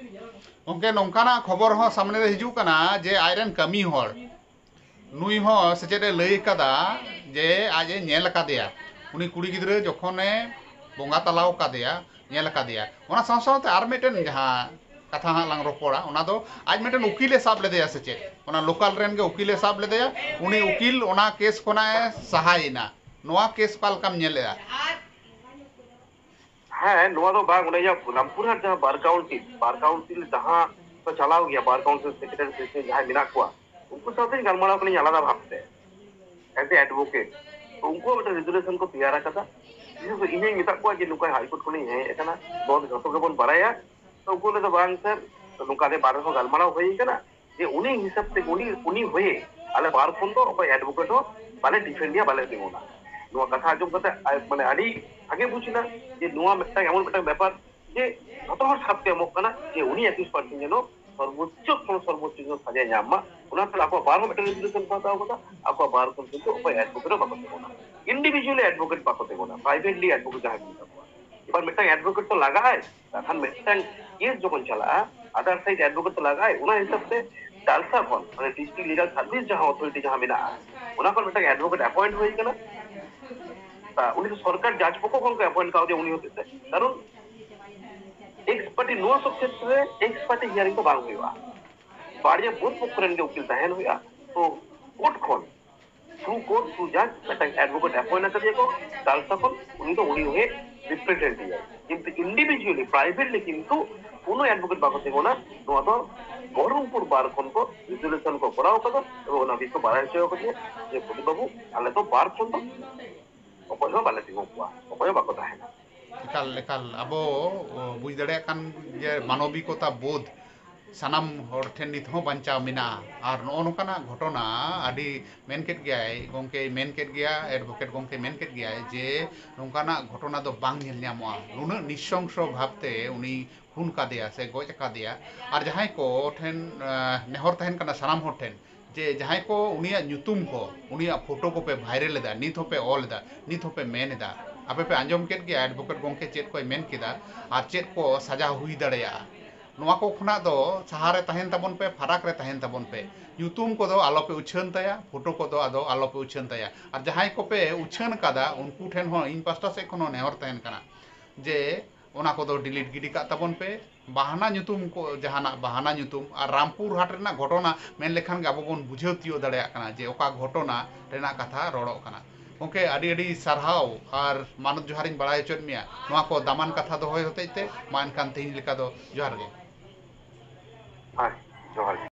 ᱜᱚᱢᱠᱮ, ᱱᱚᱝᱠᱟᱱᱟᱜ ᱠᱷᱚᱵᱚᱨ ᱦᱚᱸ ᱥᱟᱢᱱᱮ ᱨᱮ ᱦᱤᱡᱩᱜ ᱠᱟᱱᱟ ᱡᱮ ᱟᱡᱨᱮᱱ ᱠᱟᱹᱢᱤ ᱦᱚᱲ ᱱᱩᱭ ᱦᱚᱸ ᱥᱮ ᱪᱮᱫ ᱮ ᱞᱟᱹᱭ ᱠᱟᱫᱟ ᱡᱮ ᱟᱡ ᱮ ᱧᱮᱞ ᱟᱠᱟᱫᱮᱭᱟ, ᱩᱱᱤ ᱠᱩᱲᱤ ᱜᱤᱫᱽᱨᱟᱹ ᱡᱚᱠᱷᱚᱱᱮ ᱵᱚᱸᱜᱟ ᱛᱟᱞᱟᱣ ᱠᱟᱫᱮᱭᱟ, ᱧᱮᱞ ᱟᱠᱟᱫᱮᱭᱟ᱾ ᱚᱱᱟ ᱥᱟᱶ ᱥᱟᱶᱛᱮ ᱟᱨ ᱢᱤᱫᱴᱮᱱ ᱡᱟᱦᱟᱸ ᱠᱟᱛᱷᱟ ᱦᱟᱸᱜ ᱞᱟᱝ ᱨᱚᱯᱚᱲᱟ, ᱚᱱᱟ ᱫᱚ ᱟᱡ ᱢᱤᱫᱴᱮᱱ ᱩᱠᱤᱞᱮ ᱥᱟᱵ ᱞᱮᱫᱮᱭᱟ ᱥᱮ ᱪᱮᱫ, ᱚᱱᱟ ᱞᱳᱠᱟᱞ ᱨᱮᱱ ᱜᱮ ᱩᱠᱤᱞᱮ ᱥᱟᱵ ᱞᱮᱫᱮᱭᱟ᱾ ᱩᱱᱤ ᱩᱠᱤᱞ ᱚᱱᱟ ᱠᱮᱥ ᱠᱷᱚᱱᱟᱜ ᱮ ᱥᱟᱦᱟᱭᱮᱱᱟ᱾ ᱱᱚᱣᱟ ᱠᱮᱥ ᱚᱠᱟ ᱞᱮᱠᱟᱢ ᱧᱮᱞᱮᱜᱼᱟ? ᱦᱮᱸ, ᱱᱚᱣᱟ ᱫᱚ ᱵᱟᱝ, ᱚᱱᱮ ᱡᱟᱦᱟᱸ ᱨᱟᱢᱯᱩᱨᱦᱟᱴ ᱡᱟᱦᱟᱸ ᱵᱟᱨ ᱠᱟᱣᱩᱱᱥᱤᱞ, ᱵᱟᱨ ᱠᱟᱣᱩᱱᱥᱤᱞ ᱡᱟᱦᱟᱸ ᱠᱚ ᱪᱟᱞᱟᱣ ᱜᱮᱭᱟ, ᱵᱟᱨ ᱠᱟᱣᱩᱱᱥᱤᱞ ᱥᱮᱠᱨᱮᱴᱟᱨᱤ ᱯᱨᱮᱥᱤᱰᱮᱱᱴ ᱡᱟᱦᱟᱸᱭ ᱢᱮᱱᱟᱜ ᱠᱚᱣᱟ, ᱩᱱᱠᱩ ᱥᱟᱶᱛᱮᱧ ᱜᱟᱞᱢᱟᱨᱟᱣ ᱠᱟᱹᱱᱟᱹᱧ ᱟᱞᱟᱫᱟ ᱵᱷᱟᱵᱽᱛᱮ, as a advocate᱾ ᱛᱚ ᱩᱱᱠᱩ ᱦᱚᱸ ᱢᱤᱫᱴᱮᱱ ᱨᱮᱡᱩᱞᱮᱥᱚᱱ ᱠᱚ ᱛᱮᱭᱟᱨ ᱟᱠᱟᱫᱟ᱾ ᱵᱤᱥᱮᱥ ᱠᱚᱨᱮ ᱤᱧᱤᱧ ᱢᱮᱛᱟᱜ ᱠᱚᱣᱟ ᱡᱮ ᱱᱚᱝᱠᱟ ᱦᱟᱭᱠᱳᱨᱴ ᱠᱷᱚᱱᱤᱧ ᱦᱮᱡ ᱟᱠᱟᱱᱟ, ᱱᱚᱣᱟ ᱫᱚ ᱡᱷᱚᱛᱚ ᱜᱮᱵᱚᱱ ᱵᱟᱲᱟᱭᱟ᱾ ᱛᱚ ᱩᱱᱠᱩ ᱞᱟᱹᱭ ᱫᱟ, "ᱵᱟᱝ ᱥᱟᱨ, ᱱᱚᱝᱠᱟ ᱜᱮ ᱵᱟᱨ ᱦᱚᱲ ᱜᱟᱞᱢᱟᱨᱟᱣ ᱦᱩᱭ ᱟᱠᱟᱱᱟ ᱡᱮ ᱩᱱᱤ ᱦᱤᱥᱟᱹᱵ ᱛᱮ, ᱩᱱᱤ, ᱩᱱᱤ ᱦᱚᱭᱮ ᱟᱞᱮ ᱵᱟᱨ ᱠᱷᱚᱱ ᱫᱚ ᱚᱠᱚᱭ ᱮᱰᱵᱷᱳᱠᱮᱴ ᱦᱚᱸ ᱵᱟᱞᱮ ᱰᱤᱯᱷᱮᱱᱰ ᱮᱭᱟ, ᱵᱟᱞᱮ ᱛᱤᱸᱜᱩᱱᱟ᱾" ᱱᱚᱣᱟ ᱠᱟᱛᱷᱟ ᱟᱸᱡᱚᱢ ᱠᱟᱛᱮ ᱟᱭ-, ᱢᱟᱱᱮ ᱟᱹᱰᱤ ᱵᱷᱟᱜᱮ ᱵᱩᱡᱽ ᱮᱱᱟ ᱡᱮ ᱱᱚᱣᱟ ᱢᱤᱫᱴᱟᱝ ᱮᱢᱚᱱ ᱢᱤᱫᱴᱟᱝ ᱵᱮᱯᱟᱨ ᱡᱮ ᱡᱷᱚᱛᱚ ᱦᱚᱲ ᱥᱟᱛ ᱠᱚ ᱮᱢᱚᱜ ᱠᱟᱱᱟ ᱡᱮ ᱩᱱᱤ ᱮᱠᱩᱥ ᱯᱟᱨᱥᱮᱱᱴ ᱡᱮᱱᱚ ᱥᱚᱨᱵᱳᱪᱪᱚ ᱠᱷᱚᱱ ᱥᱚᱨᱵᱳᱪᱪᱚ ᱡᱮᱱᱚ ᱥᱟᱡᱟ ᱧᱟᱢ ᱢᱟ, ᱚᱱᱟ ᱠᱷᱟᱹᱛᱤᱨ ᱟᱠᱚᱣᱟᱜ ᱵᱟᱨ ᱦᱚᱸ ᱢᱤᱫᱴᱟᱝ ᱨᱮᱡᱩᱞᱮᱥᱚᱱ ᱠᱚ ᱦᱟᱛᱟᱣ ᱠᱟᱫᱟ᱾ ᱟᱠᱚᱣᱟᱜ ᱵᱟᱨ ᱠᱷᱚᱱ ᱠᱤᱱᱛᱩ ᱚᱠᱚᱭ ᱮᱰᱵᱷᱳᱠᱮᱴ ᱦᱚᱸ ᱵᱟᱠᱚ ᱛᱤᱸᱜᱩᱱᱟ, ᱤᱱᱰᱤᱵᱷᱤᱡᱩᱣᱟᱞᱤ ᱮᱰᱵᱷᱳᱠᱮᱴ ᱵᱟᱠᱚ ᱛᱤᱸᱜᱩᱱᱟ, ᱯᱨᱟᱭᱵᱷᱮᱴᱞᱤ ᱮᱰᱵᱷᱳᱠᱮᱴ ᱡᱟᱦᱟᱸᱭ ᱠᱚ ᱢᱮᱛᱟ ᱠᱚᱣᱟ᱾ ᱮᱵᱟᱨ ᱢᱤᱫᱴᱟᱝ ᱮᱰᱵᱷᱳᱠᱮᱴ ᱛᱚ ᱞᱟᱜᱟᱜᱼᱟᱭ, ᱵᱟᱠᱷᱟᱱ ᱢᱤᱫᱴᱟᱝ ᱠᱮᱥ ᱡᱚᱠᱷᱚᱱ ᱪᱟᱞᱟᱜᱼᱟ, ᱟᱫᱟᱨ ᱥᱟᱭᱤᱰ ᱮᱰᱵᱷᱳᱠᱮᱴ ᱛᱚ ᱞᱟᱜᱟᱜᱼᱟᱭ᱾ ᱚᱱᱟ ᱦᱤᱥᱟᱹᱵ ᱛᱮ ᱰᱟᱞᱥᱟ ᱠᱷᱚᱱ, ᱢᱟᱱᱮ ᱰᱤᱥᱴᱨᱤᱠᱴ ᱞᱤᱜᱟᱞ ᱥᱟᱨᱵᱷᱤᱥ ᱡᱟᱦᱟᱸ ᱚᱛᱷᱚᱨᱤᱴᱤ ᱡᱟᱦᱟᱸ ᱢᱮᱱᱟᱜᱼᱟ, ᱚᱱᱟ ᱠᱷᱚᱱ ᱢᱤᱫᱴᱟᱝ ᱮᱰᱵᱷᱳᱠᱮᱴ ᱮᱯᱚᱭᱮᱱᱴ ᱦᱩᱭ ᱠᱟᱱᱟ᱾ ᱛᱟ ᱩᱱᱤ ᱫᱚ ᱥᱚᱨᱠᱟᱨ ᱡᱟᱡᱽ ᱯᱚᱠᱷᱚ ᱠᱷᱚᱱ ᱠᱚ ᱮᱯᱚᱭᱮᱱᱴ ᱠᱟᱣᱫᱮᱭᱟ ᱩᱱᱤ ᱦᱚᱛᱮᱡ ᱛᱮ, ᱠᱟᱨᱚᱱ ᱮᱠᱥ ᱯᱟᱨᱴᱤ, ᱱᱚᱣᱟ ᱥᱚᱵ ᱠᱷᱮᱛᱨᱮ ᱨᱮ ᱮᱠᱥ ᱯᱟᱨᱴᱤ ᱦᱤᱭᱟᱨᱤᱝ ᱫᱚ ᱵᱟᱝ ᱦᱩᱭᱩᱜᱼᱟ᱾ ᱵᱟᱨᱭᱟ ᱵᱳᱫᱷ ᱯᱚᱠᱠᱷᱚ ᱨᱮᱱ ᱜᱮ ᱩᱠᱤᱞ ᱛᱟᱦᱮᱱ ᱦᱩᱭᱩᱜᱼᱟ᱾ ᱛᱚ ᱠᱳᱨᱴ ᱠᱷᱚᱱ ᱛᱷᱨᱩ ᱠᱳᱨᱴ ᱛᱷᱨᱩ ᱡᱟᱡᱽ ᱢᱤᱫᱴᱟᱝ ᱮᱰᱵᱷᱳᱠᱮᱴ ᱮᱯᱚᱭᱮᱱᱴ ᱟᱠᱟᱫᱮᱭᱟ ᱠᱚ ᱡᱟᱞᱥᱟ ᱠᱷᱚᱱ, ᱩᱱᱤ ᱫᱚ ᱩᱱᱤ ᱦᱚᱸᱭ ᱨᱤᱯᱨᱮᱡᱮᱱᱴ ᱮᱭᱟ᱾ ᱠᱤᱱᱛᱩ ᱤᱱᱰᱤᱵᱷᱤᱡᱩᱣᱟᱞᱤ ᱯᱨᱟᱭᱵᱷᱮᱴᱞᱤ ᱠᱤᱱᱛᱩ ᱠᱳᱱᱳ ᱮᱰᱵᱷᱳᱠᱮᱴ ᱵᱟᱠᱚ ᱛᱤᱸᱜᱩᱱᱟ᱾ ᱱᱚᱣᱟ ᱫᱚ ᱵᱚᱦᱚᱨᱚᱢᱯᱩᱨ ᱵᱟᱨ ᱠᱷᱚᱱ ᱠᱚ ᱨᱮᱡᱩᱞᱮᱥᱚᱱ ᱠᱚ ᱠᱚᱨᱟᱣ ᱠᱟᱫᱟ ᱮᱵᱚᱝ ᱚᱱᱟ ᱵᱤᱥᱚᱭ ᱵᱟᱲᱟᱭ ᱦᱚᱪᱚ ᱠᱟᱫᱤᱧᱟ ᱡᱮ ᱯᱨᱚᱫᱤᱯ ᱵᱟᱹᱵᱩ, ᱟᱞᱮ ᱫᱚ ᱵᱟᱨ ᱠᱷᱚᱱ ᱫᱚ ᱚᱠᱚᱭ ᱦᱚᱸ ᱵᱟᱞᱮ ᱛᱤᱸᱜᱩ ᱠᱚᱣᱟ, ᱚᱠᱚᱭ ᱦᱚᱸ ᱵᱟᱠᱚ ᱛᱟᱦᱮᱱᱟ᱾ ᱮᱠᱟᱞ ᱮᱠᱟᱞ ᱟᱵᱚ ᱵᱩᱡᱽ ᱫᱟᱲᱮᱭᱟᱜ ᱠᱟᱱ ᱡᱮ ᱢᱟᱱᱚᱵᱤᱠᱚᱛᱟ ᱵᱳᱫᱷ ᱥᱟᱱᱟᱢ ᱦᱚᱲ ᱴᱷᱮᱱ ᱱᱤᱛ ᱦᱚᱸ ᱵᱟᱧᱪᱟᱣ ᱢᱮᱱᱟᱜᱼᱟ᱾ ᱟᱨ ᱱᱚᱜᱼᱚ ᱱᱚᱝᱠᱟᱱᱟᱜ ᱜᱷᱚᱴᱚᱱᱟ ᱟᱹᱰᱤ ᱢᱮᱱ ᱠᱮᱫ ᱜᱮᱭᱟᱭ ᱜᱚᱢᱠᱮ, ᱢᱮᱱ ᱠᱮᱫ ᱜᱮᱭᱟ, ᱮᱰᱵᱷᱳᱠᱮᱴ ᱜᱚᱢᱠᱮ ᱢᱮᱱ ᱠᱮᱫ ᱜᱮᱭᱟᱭ ᱡᱮ ᱱᱚᱝᱠᱟᱱᱟᱜ ᱜᱷᱚᱴᱚᱱᱟ ᱫᱚ ᱵᱟᱝ ᱧᱮᱞ ᱧᱟᱢᱚᱜᱼᱟ᱾ ᱱᱩᱱᱟᱹᱜ ᱱᱤᱥᱚᱝᱥᱚ ᱵᱷᱟᱵᱽᱛᱮ ᱩᱱᱤ ᱠᱷᱩᱱ ᱠᱟᱫᱮᱭᱟ ᱥᱮ ᱜᱚᱡ ᱟᱠᱟᱫᱮᱭᱟ᱾ ᱟᱨ ᱡᱟᱦᱟᱸᱭ ᱠᱚ ᱴᱷᱮᱱ ᱱᱮᱦᱚᱨ ᱛᱟᱦᱮᱱ ᱠᱟᱱᱟ ᱥᱟᱱᱟᱢ ᱦᱚᱲ ᱴᱷᱮᱱ ᱡᱮ ᱡᱟᱦᱟᱸᱭ ᱠᱚ ᱩᱱᱤᱭᱟᱜ ᱧᱩᱛᱩᱢ ᱠᱚ, ᱩᱱᱤᱭᱟᱜ ᱯᱷᱳᱴᱳ ᱠᱚᱯᱮ ᱵᱷᱟᱭᱨᱟᱞ ᱮᱫᱟ, ᱱᱤᱛ ᱦᱚᱸᱯᱮ ᱚᱞ ᱮᱫᱟ, ᱱᱤᱛ ᱦᱚᱸᱯᱮ ᱢᱮᱱ ᱮᱫᱟ, ᱟᱯᱮ ᱯᱮ ᱟᱸᱡᱚᱢ ᱠᱮᱫ ᱜᱮᱭᱟ ᱮᱰᱵᱷᱳᱠᱮᱴ ᱜᱚᱢᱠᱮ ᱪᱮᱫ ᱠᱚᱭ ᱢᱮᱱ ᱠᱮᱫᱟ ᱟᱨ ᱪᱮᱫ ᱠᱚ ᱥᱟᱡᱟ ᱦᱩᱭ ᱫᱟᱲᱮᱭᱟᱜᱼᱟ᱾ ᱱᱚᱣᱟ ᱠᱚ ᱠᱷᱚᱱᱟᱜ ᱫᱚ ᱥᱟᱦᱟ ᱨᱮ ᱛᱟᱦᱮᱱ ᱛᱟᱵᱚᱱ ᱯᱮ, ᱯᱷᱟᱨᱟᱠ ᱨᱮ ᱛᱟᱦᱮᱱ ᱛᱟᱵᱚᱱ ᱯᱮ᱾ ᱧᱩᱛᱩᱢ ᱠᱚᱫᱚ ᱟᱞᱚᱯᱮ ᱩᱪᱷᱟᱹᱱ ᱛᱟᱭᱟ, ᱯᱷᱳᱴᱳ ᱠᱚᱫᱚ ᱟᱫᱚ ᱟᱞᱚᱯᱮ ᱩᱪᱷᱟᱹᱱ ᱛᱟᱭᱟ᱾ ᱟᱨ ᱡᱟᱦᱟᱸᱭ ᱠᱚᱯᱮ ᱩᱪᱷᱟᱹᱱ ᱠᱟᱫᱟ ᱩᱱᱠᱩ ᱴᱷᱮᱱ ᱦᱚᱸ ᱤᱧ ᱯᱟᱥᱴᱟ ᱥᱮᱫ ᱠᱷᱚᱱ ᱦᱚᱸ ᱱᱮᱦᱚᱨ ᱛᱟᱦᱮᱱ ᱠᱟᱱᱟ ᱡᱮ ᱚᱱᱟ ᱠᱚᱫᱚ ᱰᱤᱞᱤᱴ ᱜᱤᱰᱤ ᱠᱟᱜ ᱛᱟᱵᱚᱱ ᱯᱮ᱾ ᱵᱟᱦᱟᱱᱟ ᱧᱩᱛᱩᱢ ᱠᱚ, ᱡᱟᱦᱟᱱᱟᱜ ᱵᱟᱦᱟᱱᱟ ᱧᱩᱛᱩᱢ ᱟᱨ ᱨᱟᱢᱯᱩᱨ ᱦᱟᱴ ᱨᱮᱱᱟᱜ ᱜᱷᱚᱴᱚᱱᱟ ᱢᱮᱱ ᱞᱮᱠᱷᱟᱱ ᱜᱮ ᱟᱵᱚ ᱵᱚᱱ ᱵᱩᱡᱷᱟᱹᱣ ᱛᱤᱭᱳᱜ ᱫᱟᱲᱮᱭᱟᱜ ᱠᱟᱱᱟ ᱡᱮ ᱚᱠᱟ ᱜᱷᱚᱴᱚᱱᱟ ᱨᱮᱱᱟᱜ ᱠᱟᱛᱷᱟ ᱨᱚᱲᱚᱜ ᱠᱟᱱᱟ᱾ ᱜᱚᱢᱠᱮ, ᱟᱹᱰᱤ ᱟᱹᱰᱤ ᱥᱟᱨᱦᱟᱣ ᱟᱨ ᱢᱟᱱᱚᱛ ᱡᱚᱦᱟᱨᱤᱧ ᱵᱟᱲᱟᱭ ᱦᱚᱪᱚᱭᱮᱫ ᱢᱮᱭᱟ ᱱᱚᱣᱟ ᱠᱚ ᱫᱟᱢᱟᱱ ᱠᱟᱛᱷᱟ ᱫᱚᱦᱚᱭ ᱦᱚᱛᱮᱡ ᱛᱮ᱾ ᱢᱟ ᱮᱱᱠᱷᱟᱱ ᱛᱮᱦᱮᱧ ᱞᱮᱠᱟ ᱫᱚ ᱡᱚᱦᱟᱨ ᱜᱮ᱾ ᱦᱮᱸ, ᱡᱚᱦᱟᱨ ᱜᱮ᱾